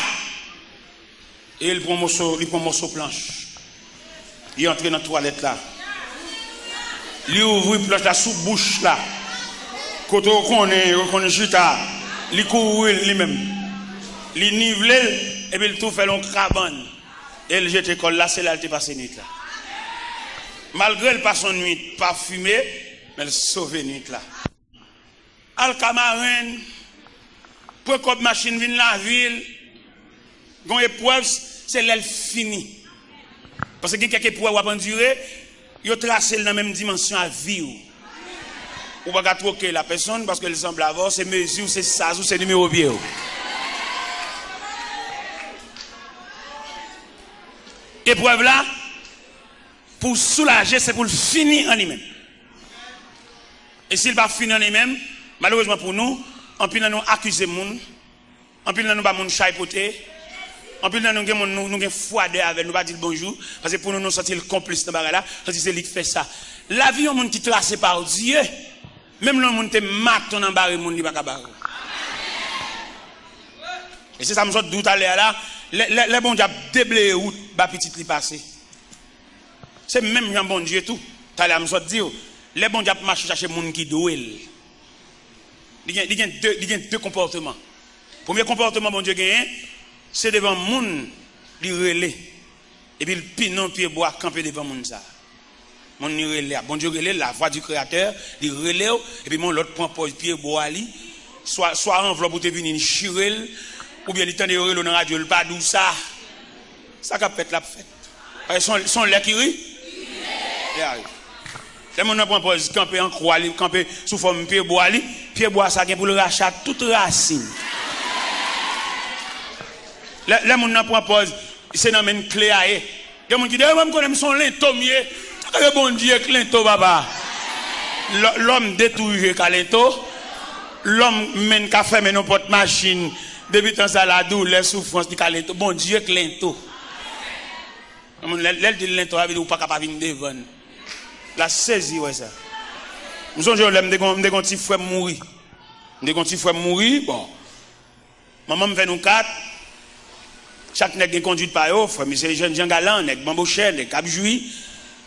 E l pran moso, li pran moso planch. Li antre nan twalèt la. Li ouvri planch la sou bouch la. Kote w konnen, yo konn chita. Li kouvri l li menm. Li nivle l, epi l tou fè l yon kabann. E l jete kò l la, se la l te pase nwit la. Malgre l pase yon nwit pafime, men l sove nwit la. Al ka marenn, pran kòb machin vin lavil, gon eprèv, se lè l fini. Paske gen kèk eprèv w ap andire, yo trase l nan menm dimansyon a vi w. Ou pa ka twoke l a pèsonn paske l sanble avè w, se mezi w, se saz ou, se nimewo pye w. Eprèv la, pou w soulaje, se pou l fini an li menm. E si l pa fini an li menm, malerezman pou nou, anpil nan nou akize moun, anpil nan nou ba moun chay pote, anpil nan nou gen moun nou, nou gen fwadè avè l, nou pa di l bonjou, paske pou nou, nou santi l konplis nan bagay la, santi se li k fè sa. Lavi yon moun ki trase pa Dye, menm lè yon moun te maton nan bare moun, li pa ka bare w. E se sa m sot di w talè a la, lè, lè, lè Bondye ap debleye wout ba pitit li pase. Se menm jan Bondye tou. Talè a m sot di w, lè Bondye ap mache chache moun ki dwe l, li gen, li gen de, li gen de konpòteman. Premye konpòteman Bondye genyen, se devan moun li rele, epi l pinon pye bwa kanpe devan moun sa a. Moun li rele a, Bondye rele l, la voix du Créateur, li rele w, epi yon lòt pran pòz pye bwa li, swa, swa anvlòp ou te vini, li chire l, oubyen li tande yo rele w nan radyo, li pa di w sa. Sa k ap fèt la ap fèt. Paske se yon, se yon lè ki ri. Li a ri. Lè moun nan pran pòz kanpe an kwa, li kanpe sou fòm pye bwa li, pye bwa sa gen pou l rache ak tout rasin. Lè, lè moun nan pran pòz, se nan men l kle a ye. Gen moun ki di, "Eh, mwen, m konnen m se yon lento m ye." Sa ka fè Bondye k lento, papa. Lò-, lòm detouye ka lento. Lòm menm ka fèmen yon pòt machin. Depi tan sa la, doulè, soufrans, li ka lento. Bondye k lento. Yon moun, lè, lè l di l lento, sa vle di ou pa ka pa vin devan l. La sezi wè sa. M sonje yon lè m te gon, m te gon ti frè m mouri. M te gon ti frè m mouri, bon. Manman m fè nou kat. Chak nèg gen konduit pa yo. Frè m se jènjan galan, nèg banbochè, nèg k ap jwi.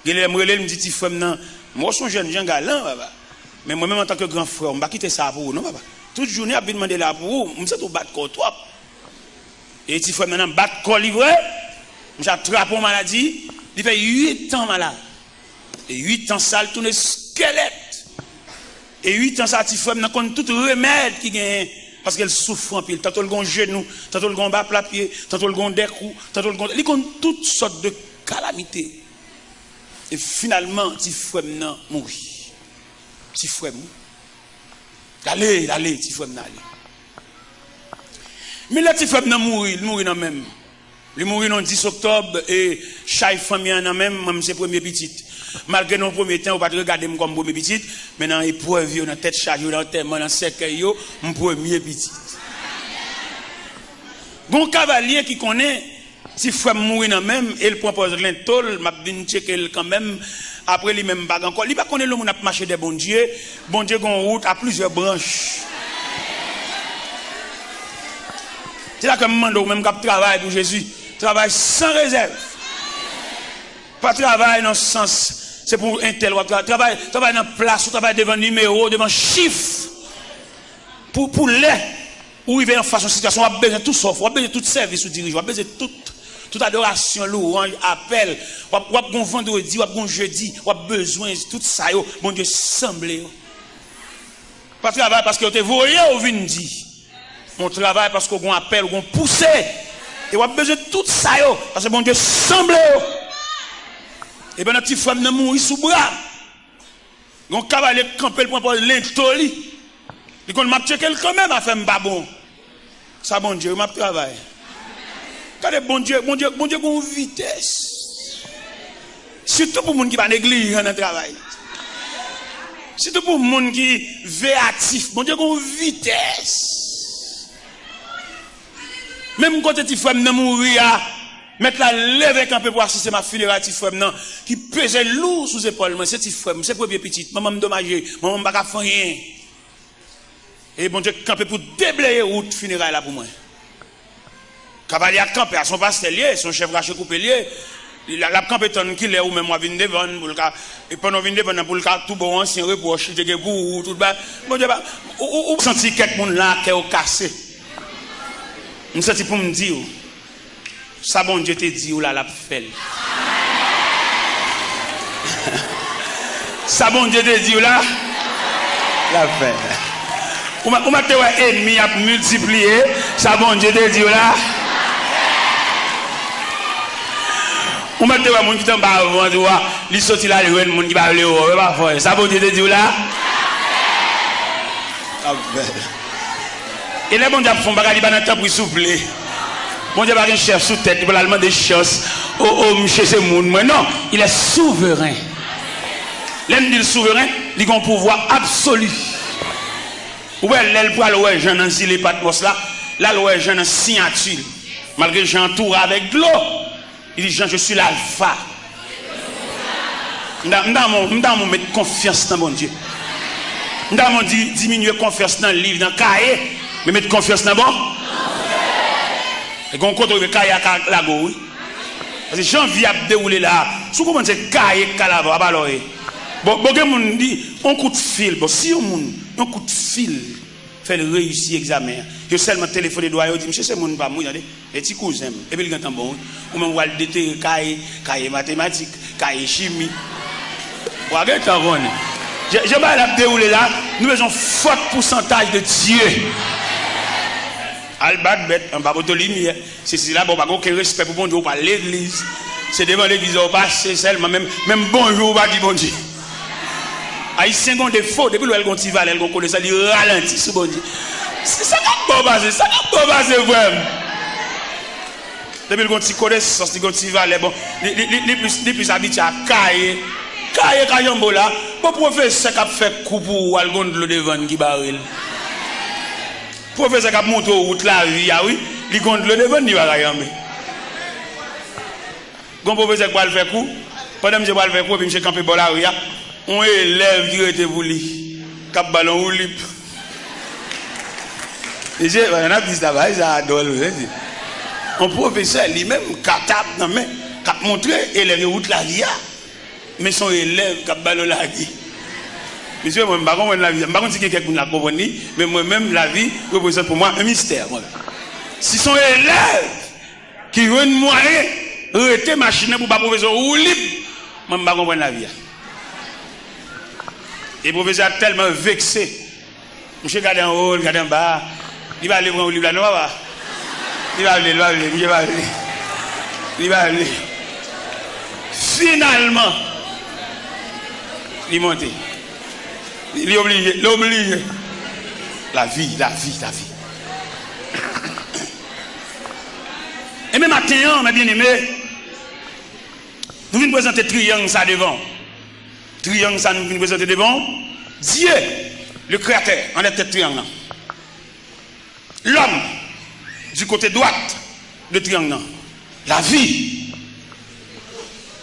Gen lè m rele l, m di ti frè m nan, "M wè w se yon jènjan galan, papa. Men mwen menm antanke gran frè w, m pa kite sa pou ou non, papa. Tout jounen ap vin mande la pou ou, m santi w bat kò w twòp." E ti frè m nan, nan bat kò li vre. Misye atrape yon maladi, li fè uit an malad. E uit an sa, l tounen skèlèt. E uit an sa, ti frè m nan konn tout remèd ki genyen, paske l soufri anpil. Tanto l gon jenou, tanto l gon ba pla pye, tanto l gon dèkou, tanto l gon, li konn tout sòt de kalamite. E finalman, ti frè m nan mouri. Ti frè m, wi. L ale, l ale, ti frè m nan ale. Men lè ti frè m nan mouri, li mouri nan men m. Li mouri nan dis oktòb, e chay fanmi an nan men m, mwen, m se premye pitit. Malgre nan yon premye tan, yo pa t regade m kòm premye pitit, men nan eprèv yo, nan tèt chaje yo, nan antèman, nan sèkèy yo, m premye pitit. Gon kavalye ki konnen ti frè m mouri nan men m, e l pran pòz lento l, m ap vin tcheke l kanmenm. Apre li menm, m pa gen ankò. Li pa konnen lè moun ap mache dè Bondye, Bondye gen yon wout a plizyè branch. Se la ke m mande w menm k ap travay pou Jezi, travay san rezèv. Pa travay nan sans, se pou entèl w ap travay. Travay, travay nan plas ou, travay devan nimewo, devan chif. Pou, pou lè ou rive anfas yon sitiyasyon, w ap bezwen tout sòf, w ap bezwen tout sèvis ou dirije, w ap bezwen tout, tout adorasyon, louwanj, apèl. W ap, w ap gon vandredi, w ap gon jedi, w ap bezwen tout sa yo, Bondye sanble yo. Pa travay paske yo te voye w vin di. Men w travay paske w gon apèl, w gon pouse. E w ap bezwen tout sa yo, paske Bondye sanble yo. E pandan ti frè m nan mouri sou bra m, yon kavalye kanpe, l pran pòz lento li. Li konn m ap tcheke l kanmenm, afè m pa bon. Sa Bondye, wi, m ap travay. Gade, Bondye, Bondye, Bondye gon vitès. Sitou pou moun ki pa neglijan nan travay. Sitou pou moun ki veyatif. Bondye gon vitès. Menm kote ti frè m nan mouri a, mèt la leve kanpe pou asiste m a fineray ti frè m nan, ki peze lou sou zepòl mwen. Se ti frè m, se premye pitit. Manman m domaje, manman m pa ka fè anyen. E Bondye kanpe pou debleye wout fineray la pou mwen. Kavalye a kanpe a, se yon pastè l ye, se yon chèf rache koupe l ye. Li la, l ap kanpe tann kilè ou menm w a vin devan l pou l ka, e pandan w vin devan nan, pou l ka tou ba w ansyen repwòch li te gen pou ou, tout ba. Bondye pa, ou, ou, ou santi kèk moun la, kè yo kase. M santi pou m di w, sa Bondye te di w la, l ap fè l. Sa Bondye te di w la, l ap fè l. Ou mèt, ou mèt te wè ènmi ap miltipliye, sa Bondye te di w la. Ou mèt te wè moun ki te anba vant ou a, li soti la, li jwenn moun ki pa vle wè w, e pa fò, sa Bondye te di w la. L ap fè l. E lè Bondye ap fè yon bagay, li pa nan tanpri souple. Bondye pa gen chèf sou tèt li pou l al mande chans. O, o, misye se moun mwen. Non, il est souverain. Lè m di l souveren, li gen yon pouvwa absoli. Ou wè, lè l pral wè Jan nan zile Patmòs la, l al wè Jan nan siyati l. Malgre Jan antoure avèk dlo, li di, "Jan, je suis l'alpha." M ta, m ta renmen w, m ta renmen w met konfyans nan Bondye. M ta renmen w di, diminye konfyans nan liv, nan kaye, men met konfyans nan bon. E gen yon kote w rive, kaye a ka lage w, wi. Paske jan vi ap dewoule la, si w konprann se kaye k ka lave w, apa lè w ye. Bon, bon, gen moun di, yon kout fil, bon, si yon moun, yon kout fil, fè l reyisi egzamen an. Yo sèlman telefone dwayen, yo di, "Misye se moun pa m, wi, tande. E ti kouzen m." Epi l gentan bon, wi. Ou menm, w al detere kaye, kaye matematik, kaye chimi. W a gentan konnen. Jan, jan bagay la ap dewoule la, nou bezwen yon fòt pousantaj de Dye. Al bat bèt anba poto limyè. Sesi la, bon, pa gen okenn respè pou Bondye, ou pa legliz. Se devan legliz ou pase sèlman, menm, menm bonjou ou pa di Bondye. Ayisyen gen yon defo, depi l wè l gen yon ti valè, l gen yon konesans, li ralanti sou Bondye. Se sa k ap bon pase, sa k ap bon pase, frè m. Depi l gen yon ti konesans, li gen yon ti valè, bon, li, li, li, li plis, li plis abitye a kaye. Kaye ka janbe w la. Bon, pwofesè k ap fè kou pou ou, al gen yon dlo devan l ki bare l. Pwofesè k ap montre w wout lavi a, wi, li gen yon dlo devan l, li pa ka janbe. Gen yon pwofesè k pral fè kou, pandan misye pral fè kou, epi misye kanpe bò lari a, yon elèv ki rete pou li, k ap ba l yon woulib. Mesye, pandan n ap di sa, bagay sa a dwòl, wi, mesye. Yon pwofesè, li menm, katab nan men, k ap montre elèv yo wout lavi a. Men se yon elèv k ap ba l yon lagi. Mesye, mwen, m pa konprann lavi a. M pa konn si gen kèk moun la k konprann li, men mwen menm, lavi reprezante pou mwen yon mistè, mwen. Si se yon elèv ki jwenn mwayen rete machin nan pou ba pwofesè woulib, mwen, m pa konprann lavi a. E pwofesè a tèlman vekse, misye gade anwo, li gade anba. Li pa vle pran woulib la non, papa. Li pa vle, li pa vle, misye pa vle. Li pa vle. Finalman, li monte. Li, li oblije, li oblije. Lavi, lavi, lavi. Ebyen, maten an, mes bien-aimés, nou vin prezante triyang sa devan w. Triyang sa nou vin prezante devan w. Dye, le Kreyatè, anlè tèt triyang nan. Lòm, du côté droit de triyang nan. Lavi.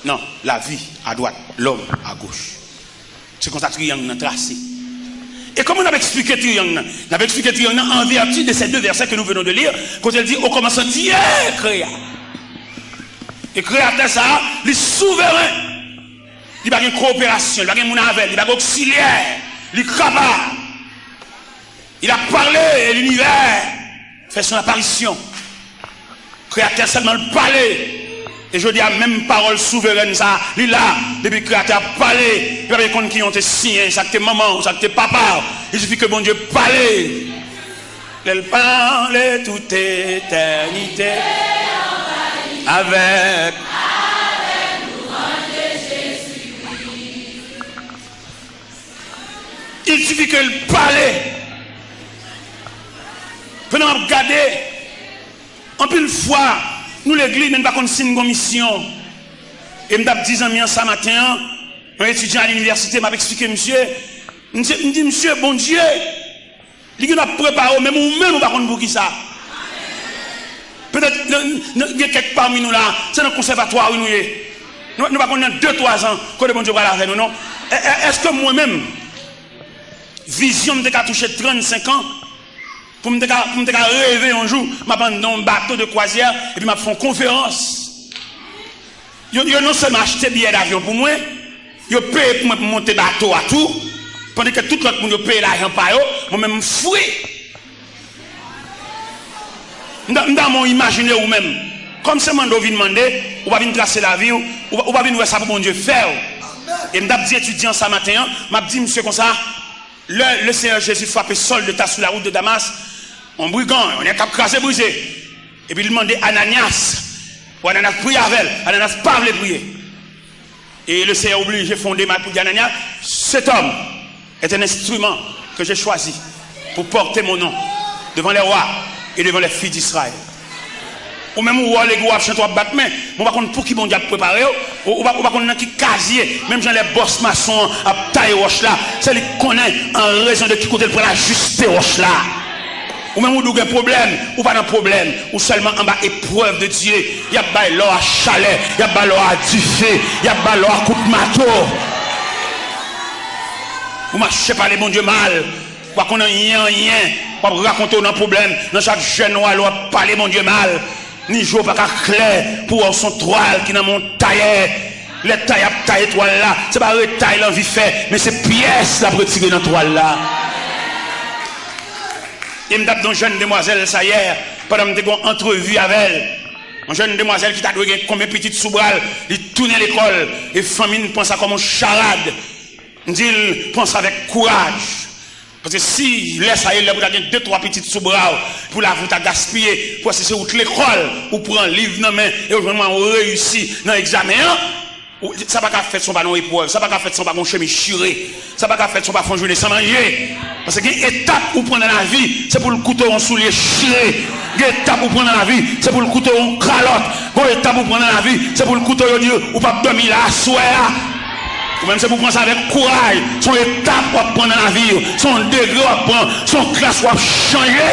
Non, lavi a dwat, lòm a goch. Se konsa triyang nan trase. E kòman n ap eksplike triyang nan? N ap eksplike triyang nan en vertu de ces deux versets que nous venons de lire, kote l di, au commencement, Dieu créa. E kreyatè sa a, li souveren. Li pa gen koperasyon, li pa gen moun avè l, li pa gen oksilyè. Li kapab. Il a parlé et l'univers fait son apparition. Kreyatè sèlman l pale. E jodi a, menm pawòl souverèn sa a, li la. Depi Kreyatè a pale, li pa bezwen konn ki non w te siyen, sa k te manman w, sa k te papa w. Il suffit que Bondye pale. Lè l pale, tout etènite avèk. Il suffit que l pale. Pandan m ap gade, anpil fwa, nou legliz, men n pa konn si n gon misyon. E m t ap di zanmi an sa maten an, yon etidyan a linivèsite, m ap eksplike misye, misye, m di, "Misye, Bondye, li gen ap prepare w, menm ou menm, ou pa konn poukisa." Petèt, nan, nan, gen kèk pami nou la, se nan konsèvatwa, wi, nou ye. Nou, nou pa konn nan de, twa zan, kote Bondye pral avè nou, non. E, e, èske mwen menm, vizyon m te ka touche trannsenk an, pou m te ka, pou m te ka reve yon jou, m ap anndan yon bato de kwazyè, epi m ap fè yon konferans. Yo, yo non sèlman achte biyè davyon pou mwen, yo peye pou mwen pou m monte bato a tou, pandan ke tout lòt moun yo peye lajan pa yo, mwen menm m fri. M ta, m ta renmen w imajine ou menm. Kòm se mande w vin mande, ou pa vin trase lavi w, ou pa, ou pa vin wè sa pou Bondye fè w. E m t ap di etidyan sa maten an, m ap di misye konsa, lè le Seyè Jezi frape Sòl de Tas sou la wout de Damas, yon brigan, yon nèg k ap kraze brize, epi li mande Ananyas pou Ananyas priye avè l, Ananyas pa vle priye. E le Seyè oblije fè yon demach pou di Ananyas, cet homme est un instrument que j'ai choisi pour porter mon nom devant les rois et devant les filles d'Israël. Ou menm ou wè w legliz w ap chante w ap bat men, men w pa konn pou ki Bondye ap prepare w, ou, ou pa, ou pa konn nan ki kazye, menm jan lè bòs mason an ap taye wòch la, se li k konnen an rezon de ki kote l pral ajiste wòch la. Ou menm ou di w gen pwoblèm, ou pa nan pwoblèm, ou sèlman anba eprèv de Dye. Y ap bay lò a chalè, y ap bay lò a dife, y ap bay lò a kout mato. Ou mache pale Bondye mal, ou pa konn anyen, anyen, w ap rakonte w nan pwoblèm, nan chak jèn ou ale w ap pale Bondye mal. Ni je w pa ka klè pou wè w se yon twal ki nan men yon tayè. Lè tayè ap taye twal la, se pa retay l anvi fè, men se pyès l ap retire nan twal la. E m t ap di yon jèn demwazèl sa yè, pandan m te gen yon antrevi avè l. Yon jèn demwazèl ki ta dwe gen konbyen pitit sou bra l, li tounen lekòl, e fanmi n pran sa kòm yon charad. M di l, pran sa avèk kouraj. Paske si lè sa ye, lè pou ta gen de twa pitit sou bra w, pou lavi w ta gaspiye, pou wè si se wout lekòl, ou pran liv nan men, e ou jwenn mwayen ou reyisi nan egzamen an, ou, sa pa ka fèt san w pa nan yon eprèv, sa pa ka fèt san w pa gen yon chemiz chire, sa pa ka fèt san w pa fè yon jounen san manje. Paske gen etap ou pran nan lavi, se pou l koute w yon soulye chire. Gen etap ou pran nan lavi, se pou l koute w yon kalòt. Gen etap ou pran nan lavi, se pou l koute w, yo di ou p ap dòmi la aswè a. Ou menm se pou pran sa avèk kouraj. Se yon etap w ap pran nan lavi w. Se yon degre w ap pran. Se yon klas w ap chanje.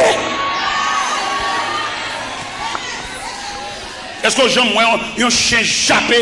Èske w janm wè yon, yon chen jape